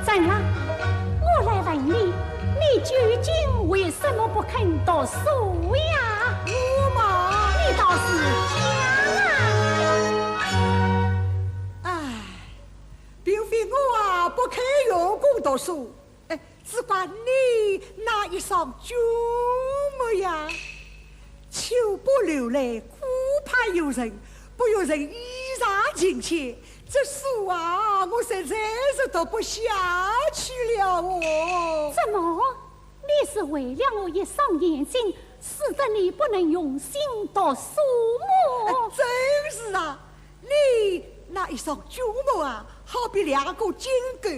怎样？我来问你，你究竟为什么不肯读书呀？我嘛，你倒是讲啊！唉，并非我啊不肯用功读书， 哎，只怪你那一双旧目呀，秋不留泪，苦盼又生，不如人衣衫尽缺。这书啊，我实在是读不下去了哦。怎么？你是为了我一双眼睛，使得你不能用心读书么？哎，正是啊， 你那一双旧目啊，好比两个金钩，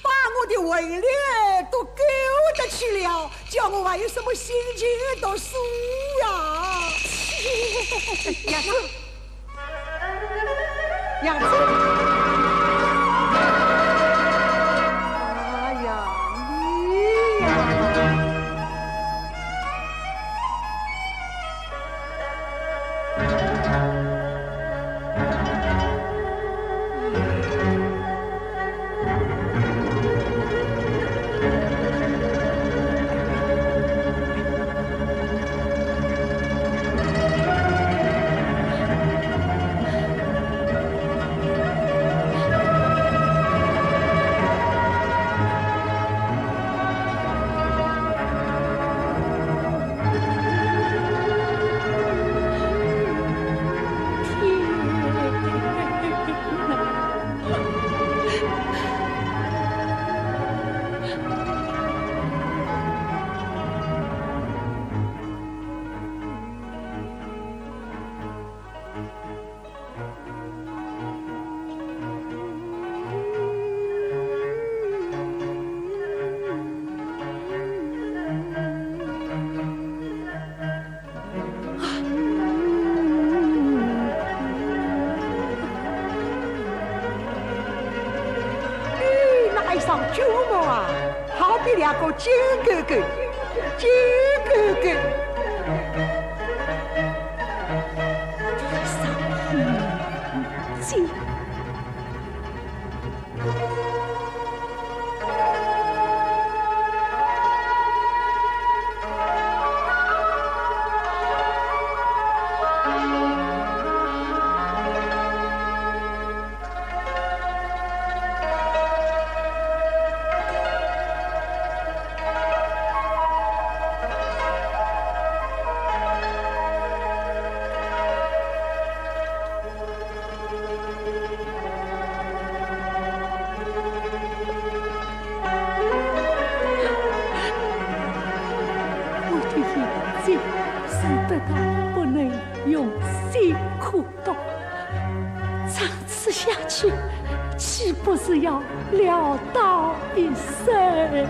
把我的魂灵儿都勾得去了，叫我还有什么心情读书呀？杨春，杨春，哎呀，你呀！ 你那一双旧目啊，好比两个金钩钩，金钩钩。长此下去，岂不是要潦倒一生了？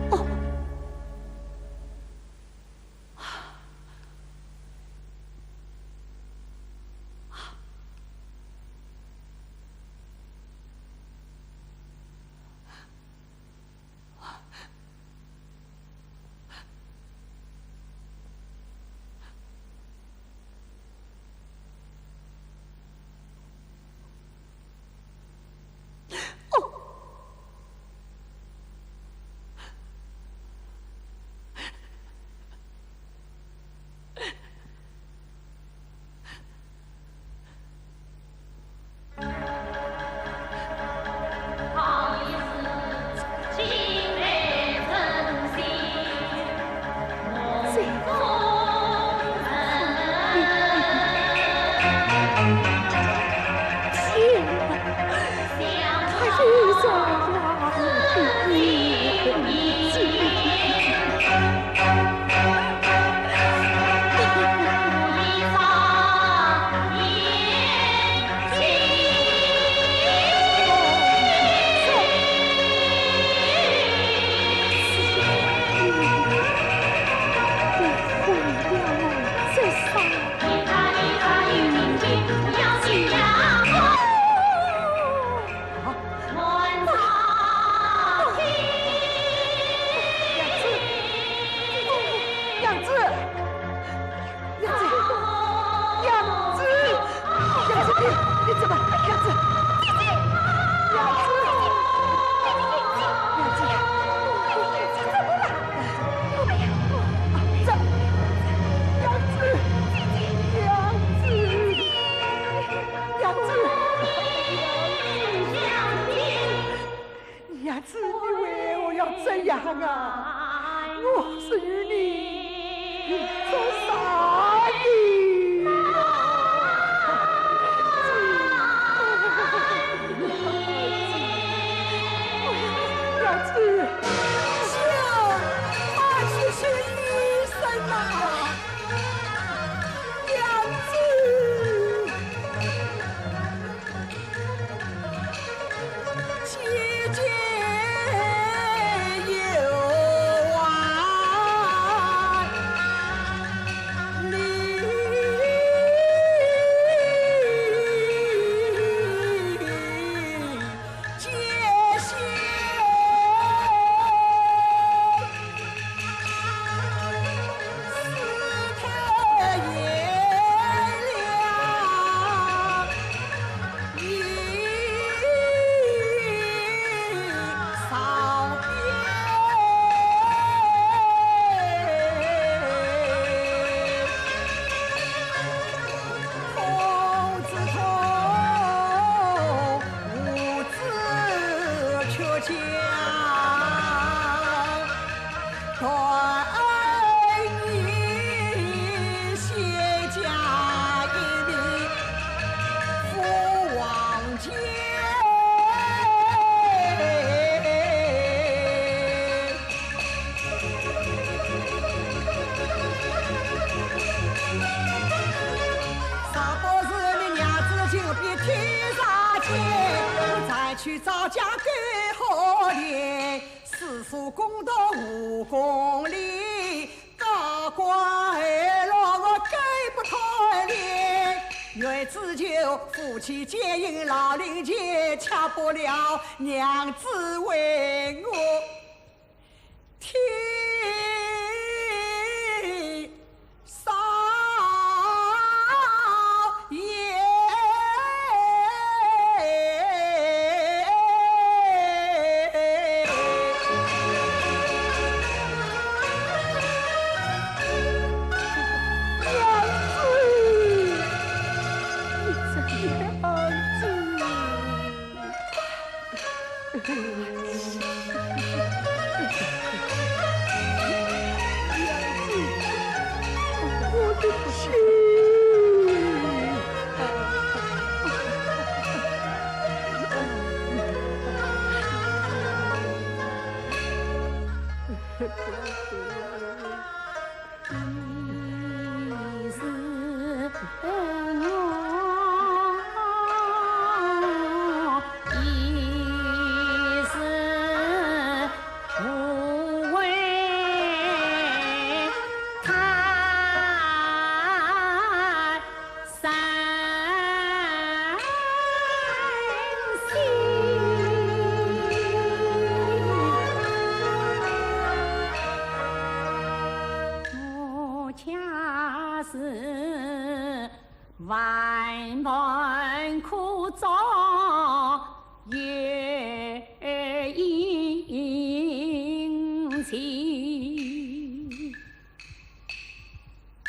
哦。天哪，他又在挖我的眼睛。 娘子，娘子，娘子，娘子，娘子，你，你怎么，娘子，娘子，娘子，娘子，这，娘子，娘子，娘子。 娘子，你为何要这样啊？我是与你做啥的？娘子，是啊，快去请医生啊！娘子。是万般苦衷有因情，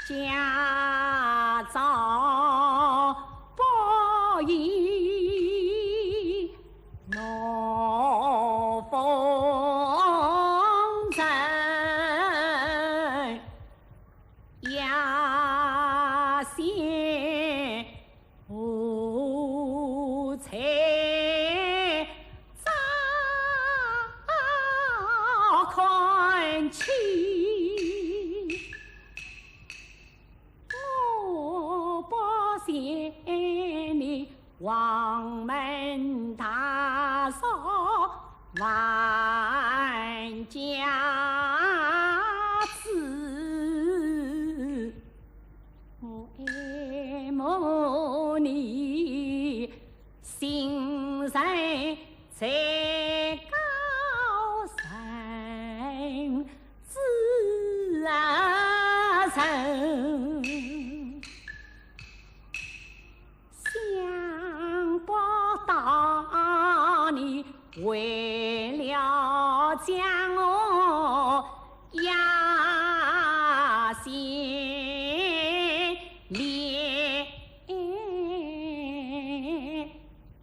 家遭报应闹风尘。 夜深无处早看去，我不嫌你 黄门大嫂万家子，我爱慕你，心神最高深之人。 想不到你为了将我压心里，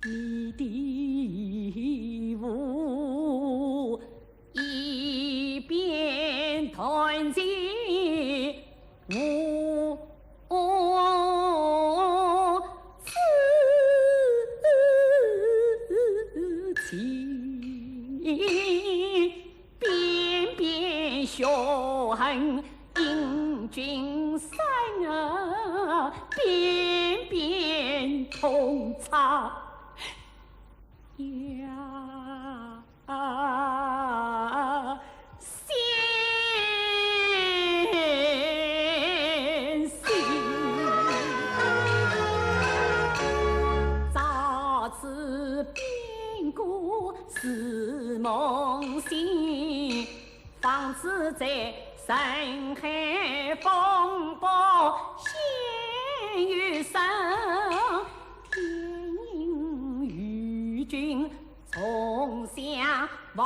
你的父 一边断情无知，边边血恨因君生，边边痛彻呀。 啊，心心。早知变故是梦醒，方知在人海风暴险与生。天应与君 重相逢，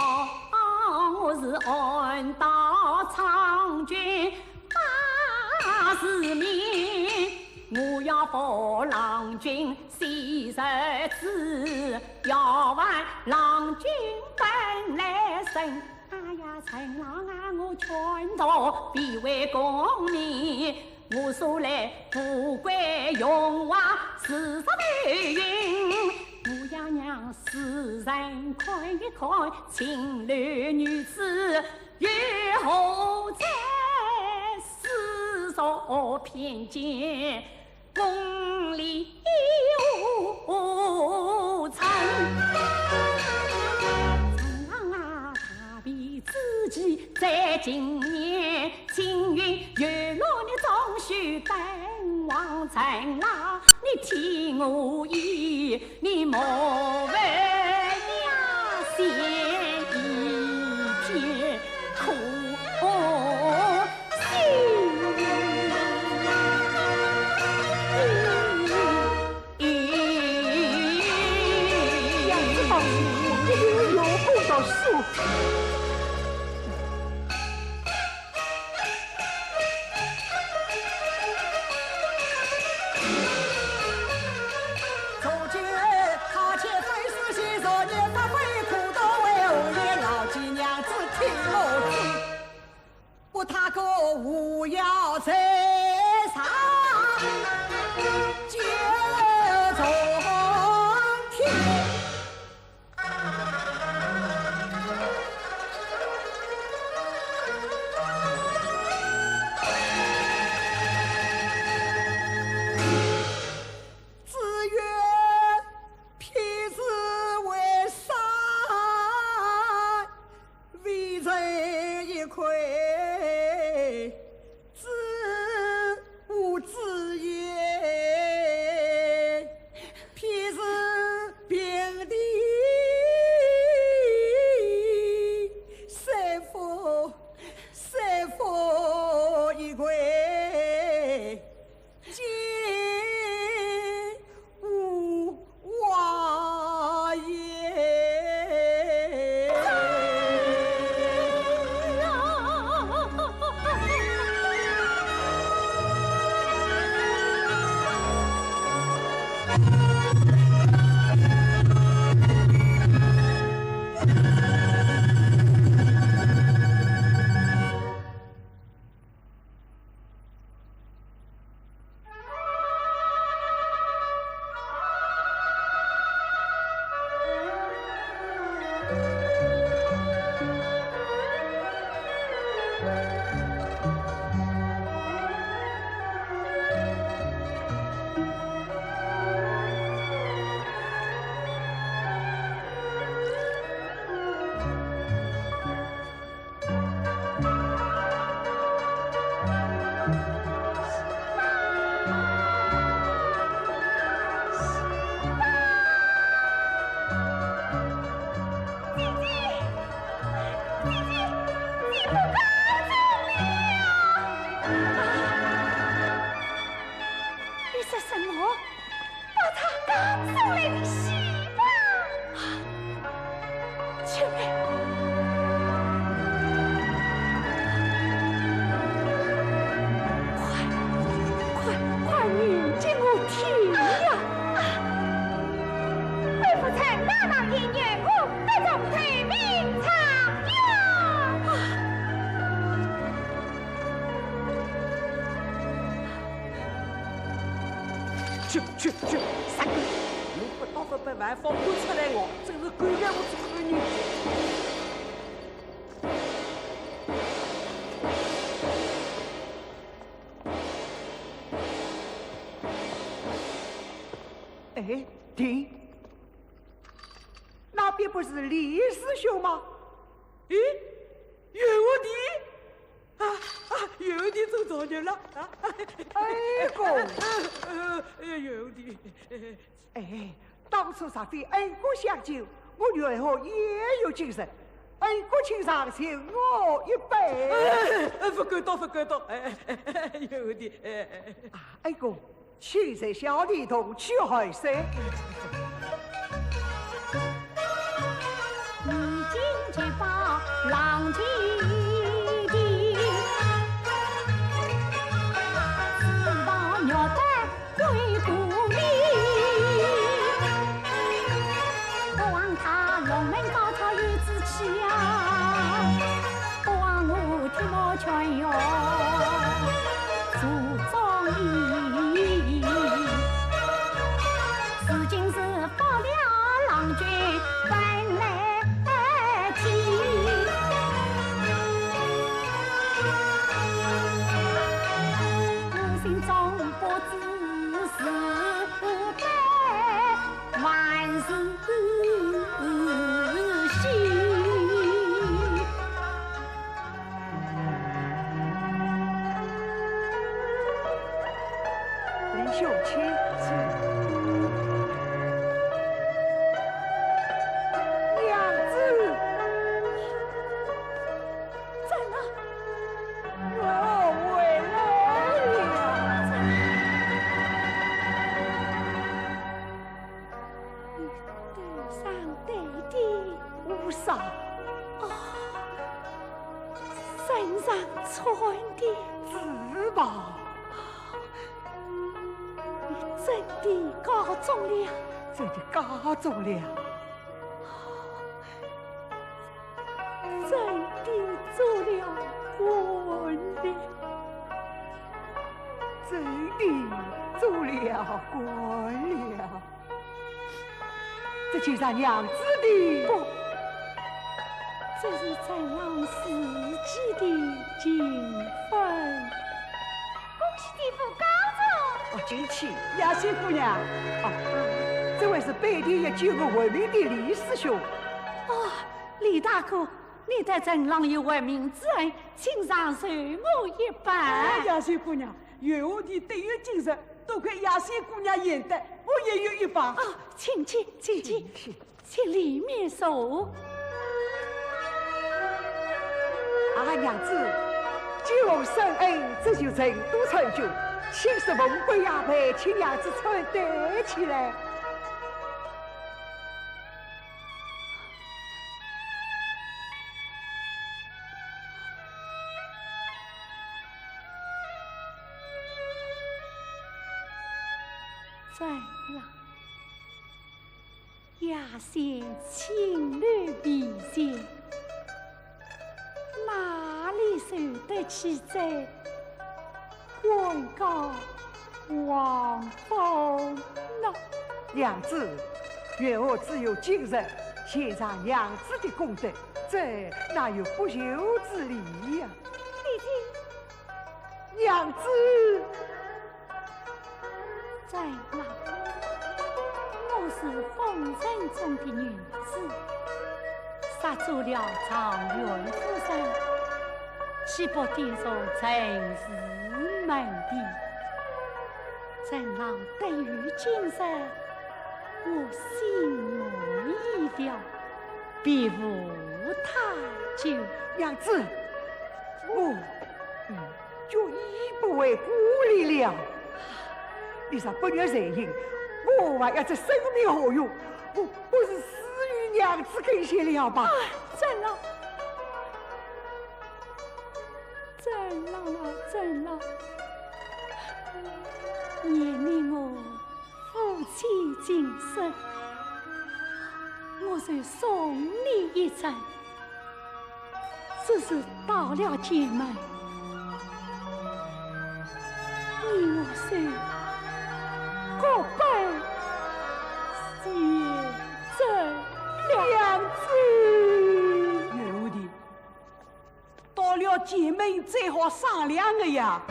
我是暗道参军把持命，我要扶郎君洗日子，要还郎君本来身。哎呀，陈郎啊，我劝道必为功名， 我素来富贵荣华事事都有，我要让世人看一看，青楼女子如何在世俗偏见，功利无成。陈郎啊，大比之计在今年， 青云游乐你总须登王城啦，你替我一，你莫问呀，先一片苦心。 要知道，我一定要过到手。从今他且非是昔日，年发非苦，多为何也老几娘子替我知。 不他个无药在上，九重天。只愿譬如为山 未曾一窺，知无知也。譬如平地，山峰，山峰一窺。去去去，杀狗！侬不到不把万方官出来，我真是狗眼无珠看人。哎，停！那边不是李师兄吗？咦，袁和弟？ 啊啊，袁和弟做作孽了啊！哎，哥。呃，呃，袁和弟。哎，当初若非恩公相救，我袁和也有今日。恩公请上，受我一拜。呃，呃，不敢当，不敢当。哎，哎，哎，袁和弟。哎，哎，哎。啊，恩公， 请在下里同去寒舍。林兄，请。娘子。 怎么？我回来了。你对上对的。无啥。哦，身上穿的。紫袍。你真的高中了？真的高中了。 真的做了官了。真的做了官了。这就是娘子的。不，这是陈郎自己的金粉。 恭喜地府高中。哦，请起。雅仙姑娘，哦，这位是本地已久闻名的李师兄。哦，李大哥，你对陈郎有闻名之恩，请上受我一拜。哎，雅仙姑娘，袁和弟得有今日，多亏雅仙姑娘贤待，我也有一拜。哦，请起，请起。请起。 请里面坐。啊，娘子，既蒙深恩，这就成都成就，青丝凤冠霞帔，请娘子穿戴起来。在了。 雅仙青楼闭前，哪里受得起这官高望风呢？娘子，袁和只有今日献上娘子的功德，这哪有不就之理呀？爹爹。娘子。 陈郎，我是风尘中的女子，杀走了状元夫人，岂不跌入陈氏门第？陈郎得有今日，我心愿已了，别无他求。娘子，我，嗯。 就已不会顾虑了。你若不愿成亲，我还要这生命何用？我不如死于娘子跟前了吧。啊，陈郎，陈郎啊，陈郎，念你我夫妻情深，我就送你一程。 只是到了前门，你我手各个呀。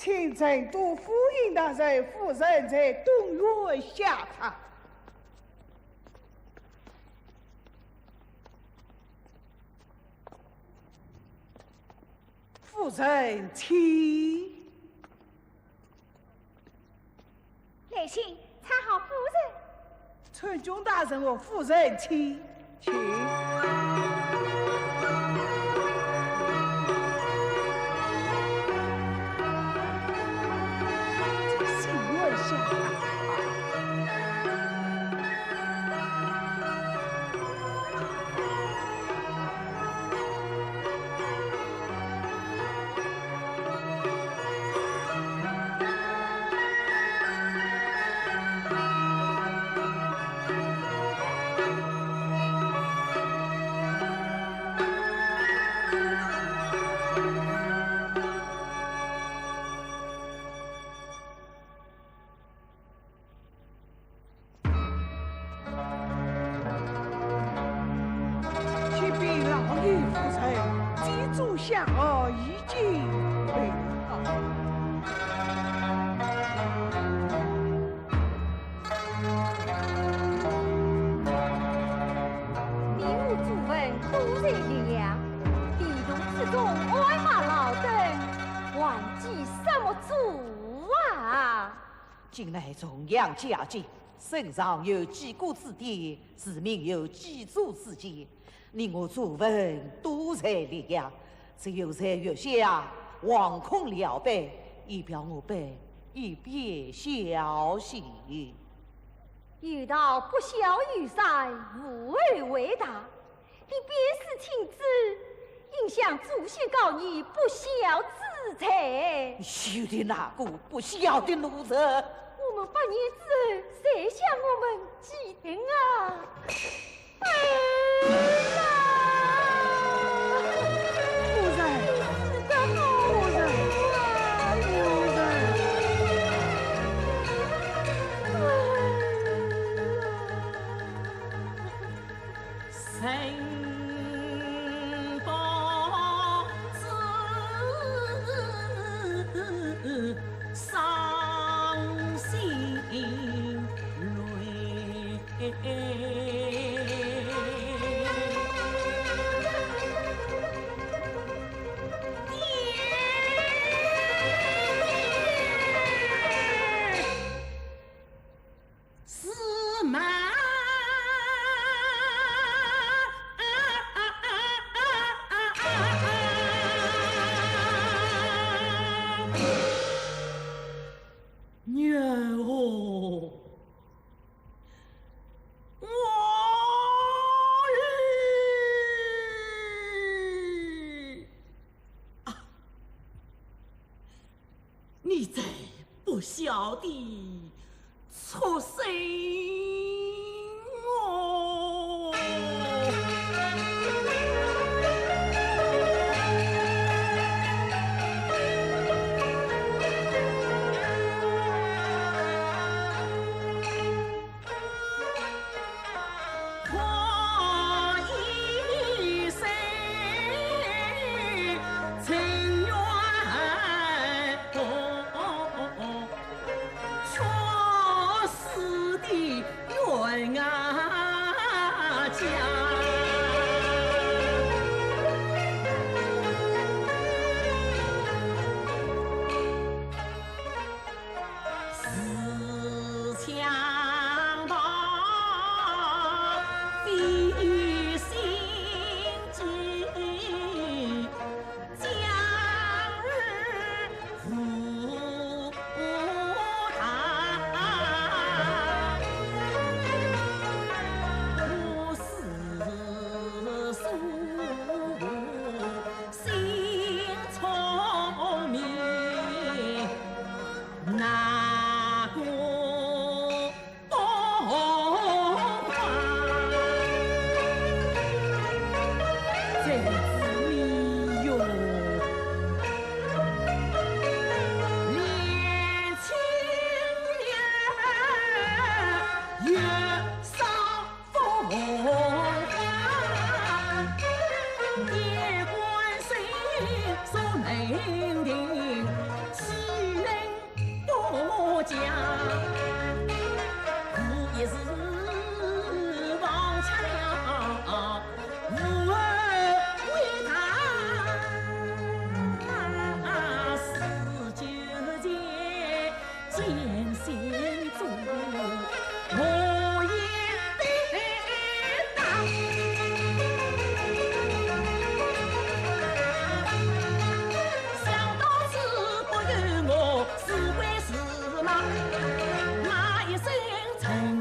请成都府尹大人，夫人在东院下榻。夫人请。 来信，参见夫人。参见大人和夫人，请，请。启禀老爷夫人，祭祖香案已经备好。名目朱文都在洛阳，地洞之中暗马劳顿，还祭什么祖啊？ 近来重阳佳节，圣上有祭谷之典，市民有祭祖之节，你我朱文都在洛阳，只有在月下惶恐聊备，以表我辈一边孝心。有道不孝有三，无后为大。 你便是亲子，应向祖先告你不孝之罪。你休提那个不孝的奴才。我们百年之后，谁向我们祭奠啊？儿啊！夫人，夫人，夫人。 你这不孝的畜生哦！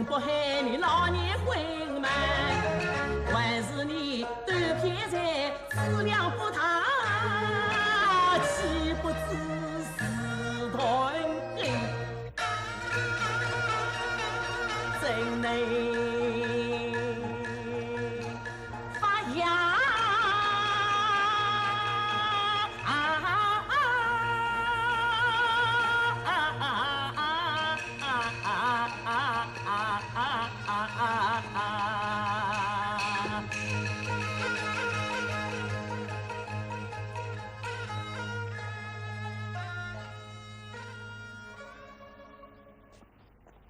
不害你老年昏嘛，还是你断片在思量不大，岂不知是断根，真能发芽。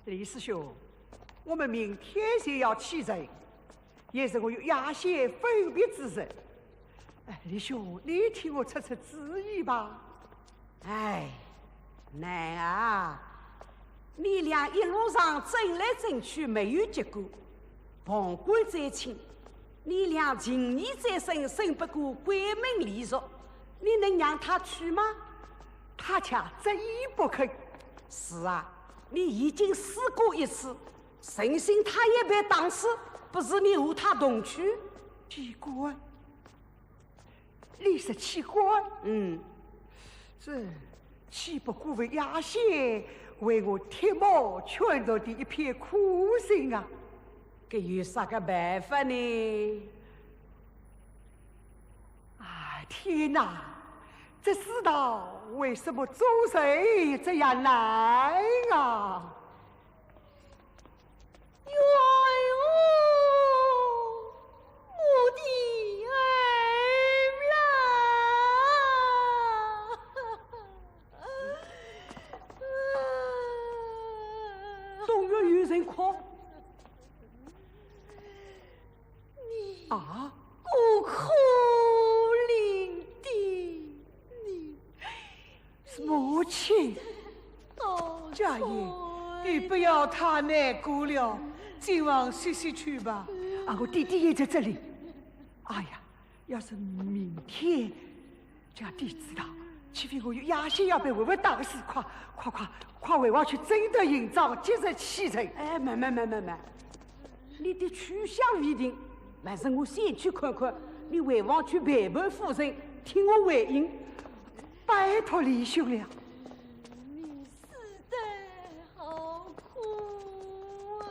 李师兄，我们明天就要启程，也是我与雅仙分别之日。哎，李兄，你替我出出主意吧。哎，难啊！你俩一路上争来争去没有结果，旁观者清，你俩情义再深，胜不过闺门礼俗，你能让他去吗？他却执意不肯。是啊，你已经试过一次， 诚心他也被打死，不如你和他同去。机关，你是机关？嗯。这岂不辜负雅仙为我铁帽劝弱的一片苦心啊？搿有啥个办法呢？啊，天哪，这世道为什么做人这样难啊？ 哟哟，我的儿啦！东院有人哭。 你啊？孤苦伶仃，你母亲，到家业，你不要太难过了，今晚歇息去吧。啊，我爹爹也在这里。哎呀，要是明天 叫爹爹知道，岂非我与雅仙要被活活打死？快，快，快，快回房去整顿行装，即日启程。哎，慢慢慢慢慢，你的去向未定，还是我先去看看。你回房去陪伴夫人，听我回音。拜托李兄了。你死得好苦啊！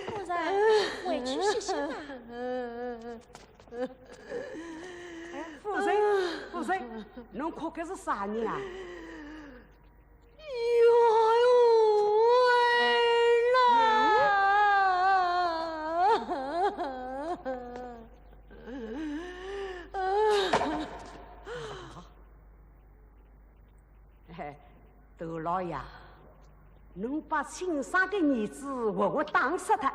夫人，回去歇歇吧。哎，夫人，夫人，侬哭个是啥人啊？哟哟，儿啦！嘿，大老爷，侬把亲生个儿子活活打死脱，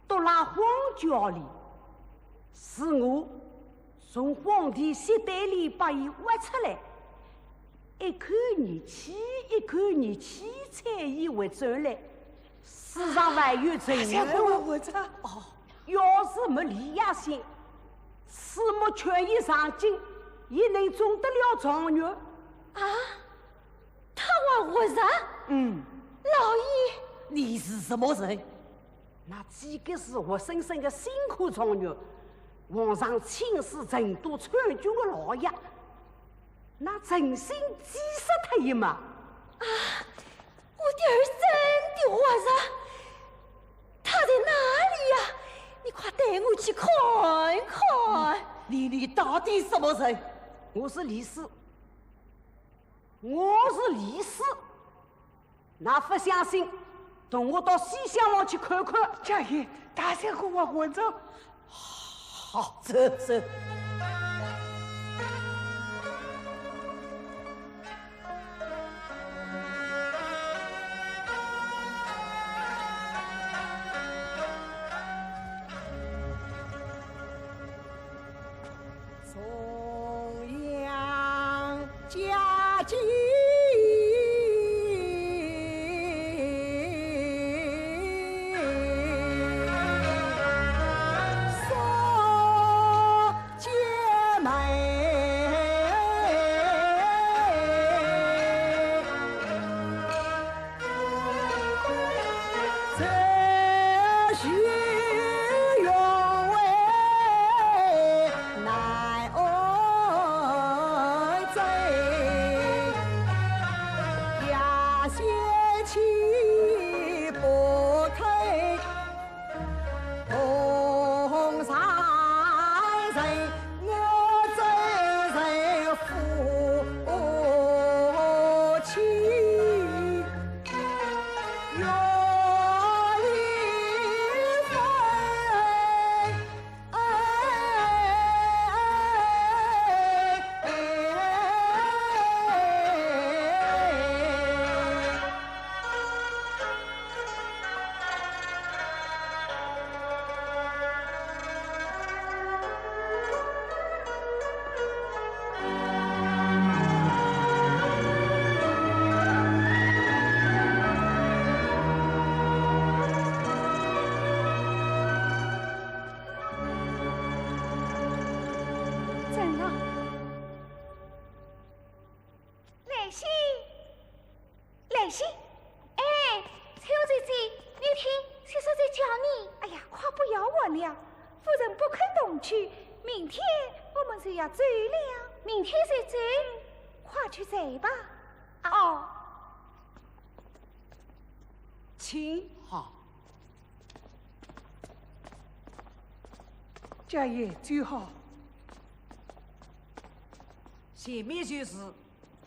丢辣荒郊里，是我从荒地尸堆里把伊挖出来，一口热气，一口热气，才伊活转来，世上还有存有。活着。哦。 要是没李雅仙，此木劝伊上京，伊能中得了状元？啊，他还活着？嗯。老爷，你是什么人？那几个是活生生的新科状元，皇上亲赐成都参军的老爷，那诚心祭祀他一马。啊， 我的儿真的活着，他在哪里呀？你快带我去看看。你，你到底什么人？我是李斯，我是李斯。那不相信，同我到西厢房去看看。家爷，大相公啊，混账！ 好，走，走。怎了？兰心，兰心。哎，秋姐姐，你听，叔叔在叫你。哎呀，快不要问了，夫人不肯同去，明天我们就要走了。明天就走？快去睡吧。哦。请。好。家爷走好。前面就是。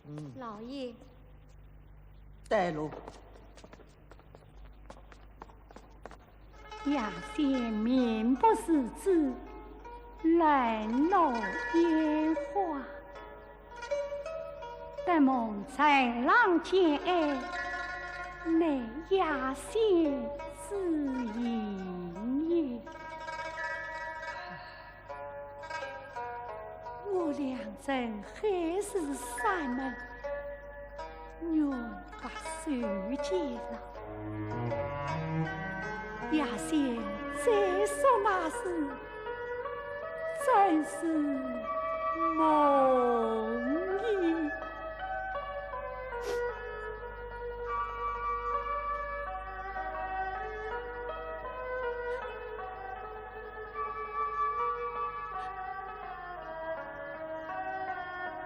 嗯。老爷。带路。 杨仙面不似子，冷落烟花。得蒙陈郎怜爱，乃杨仙之幸也。 我良辰海誓山盟，愿不受煎熬。杨仙再说那时，真是梦也。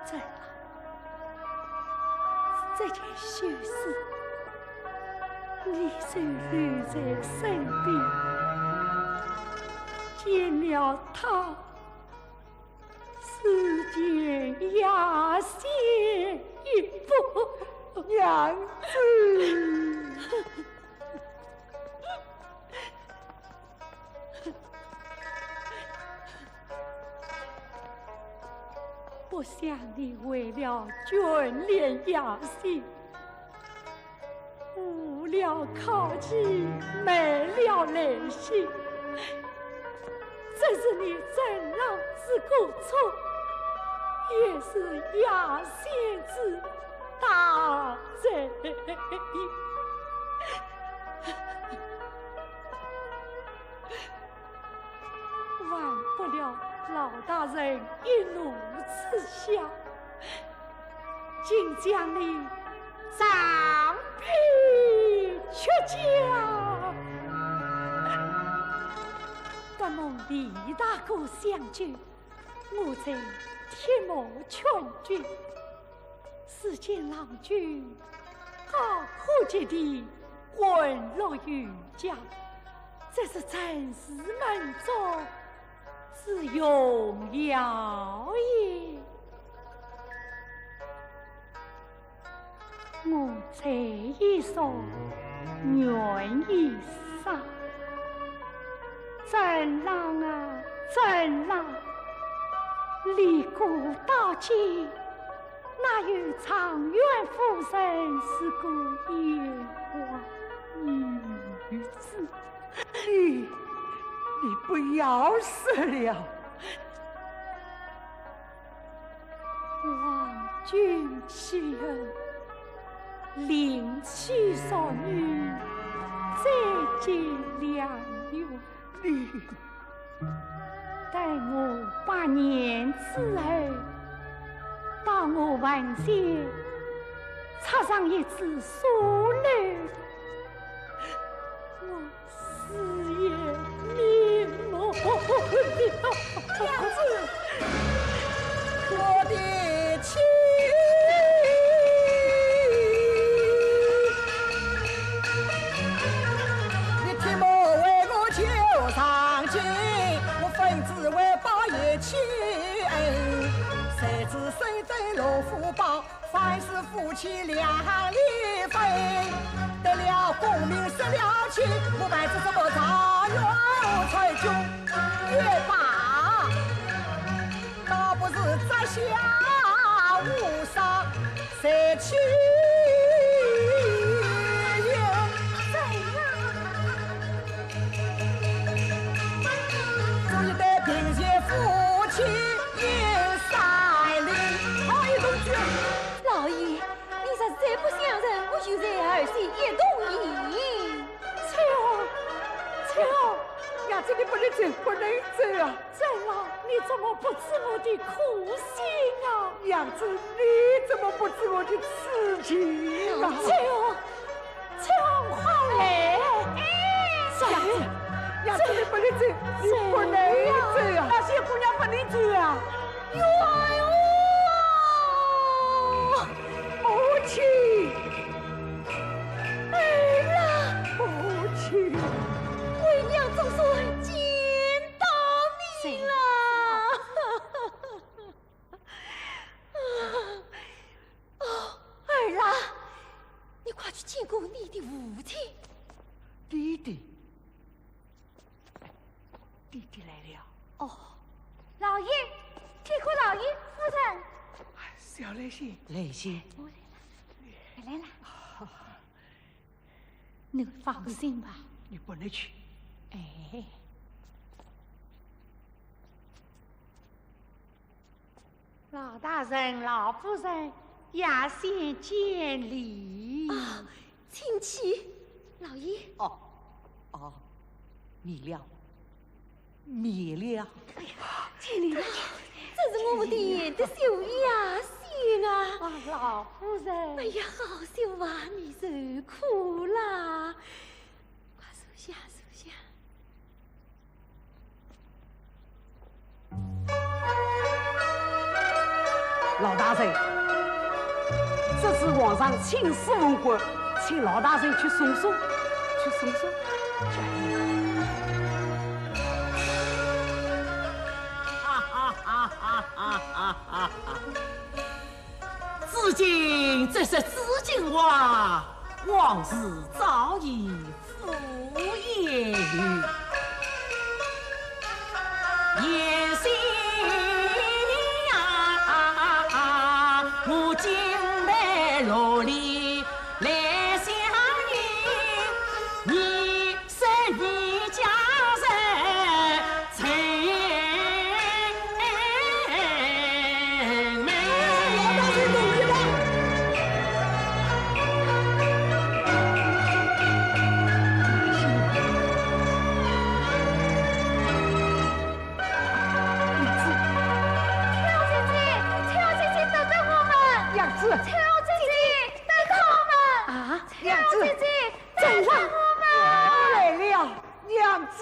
这，这件喜事，你就留在身边，见了他，思念杨仙一不。娘子。不想你为了眷恋杨仙，误了考期，昧了兰心。这是你陈郎之过错，也是杨仙之大罪。 忘不了老大人一怒之下，竟将你杖毙绝交。得蒙李大哥相救，我才铁木劝君。 世间郎君，高歌及第，混落于家，这是陈氏门中之荣耀也。我在一所，愿一 啥？陈郎啊，陈郎，离歌到今，哪有状元夫人是个烟花易子？你，你不要说了。 望君弃恩，另娶淑女，再结良缘。你，待我百年之后，到我坟前插上一支疏柳，我 死也瞑目了。娘子，我的妻，你替我为我求上天，我奉旨为报一切恩，谁知谁得罗福报， 反是夫妻两离分，得了功名我们只是不差远才中也罢，倒不如摘下乌纱谁去也。怎样？做一对平日夫妻也三里。好一种句。老爷， 你实在不相认，我就在儿媳一同饮。翠红，翠红，娘子，你不能走，不能走啊！翠红，你怎么不知我的苦心啊？娘子，你怎么不知我的痴情啊？翠红，翠红，快来！哎，娘子，娘子，你不能走，你不能走啊！那些姑娘不能走啊！哟，哎哟！ 母亲，儿啊，母亲，为娘总算见到你了。哦，儿啊，你快去见过你的父亲。爹爹， 爹爹来了。哦，老爷，见过老爷、夫人。哎，小兰心。兰心。我来了，我来了。你放心吧。你不能去。哎。 老大人、老夫人，夜间见礼。啊，请起，老爷。哦，哦，免了，免了。哎呀，见礼了，这是我们的贤德秀雅兴啊。啊，老夫人。哎呀，好秀啊，你受苦啦。快坐下，坐下。 老大人，这是皇上亲赐凤冠，请老大人去送送，去送送。哈哈哈哈哈哈！ 至今只是知青话，往事早已付烟柳。翠姐姐，翠姐姐，等等我们！娘子，翠姐姐，等等我们！啊，娘子，翠姐姐，等等我们！我来了，娘子。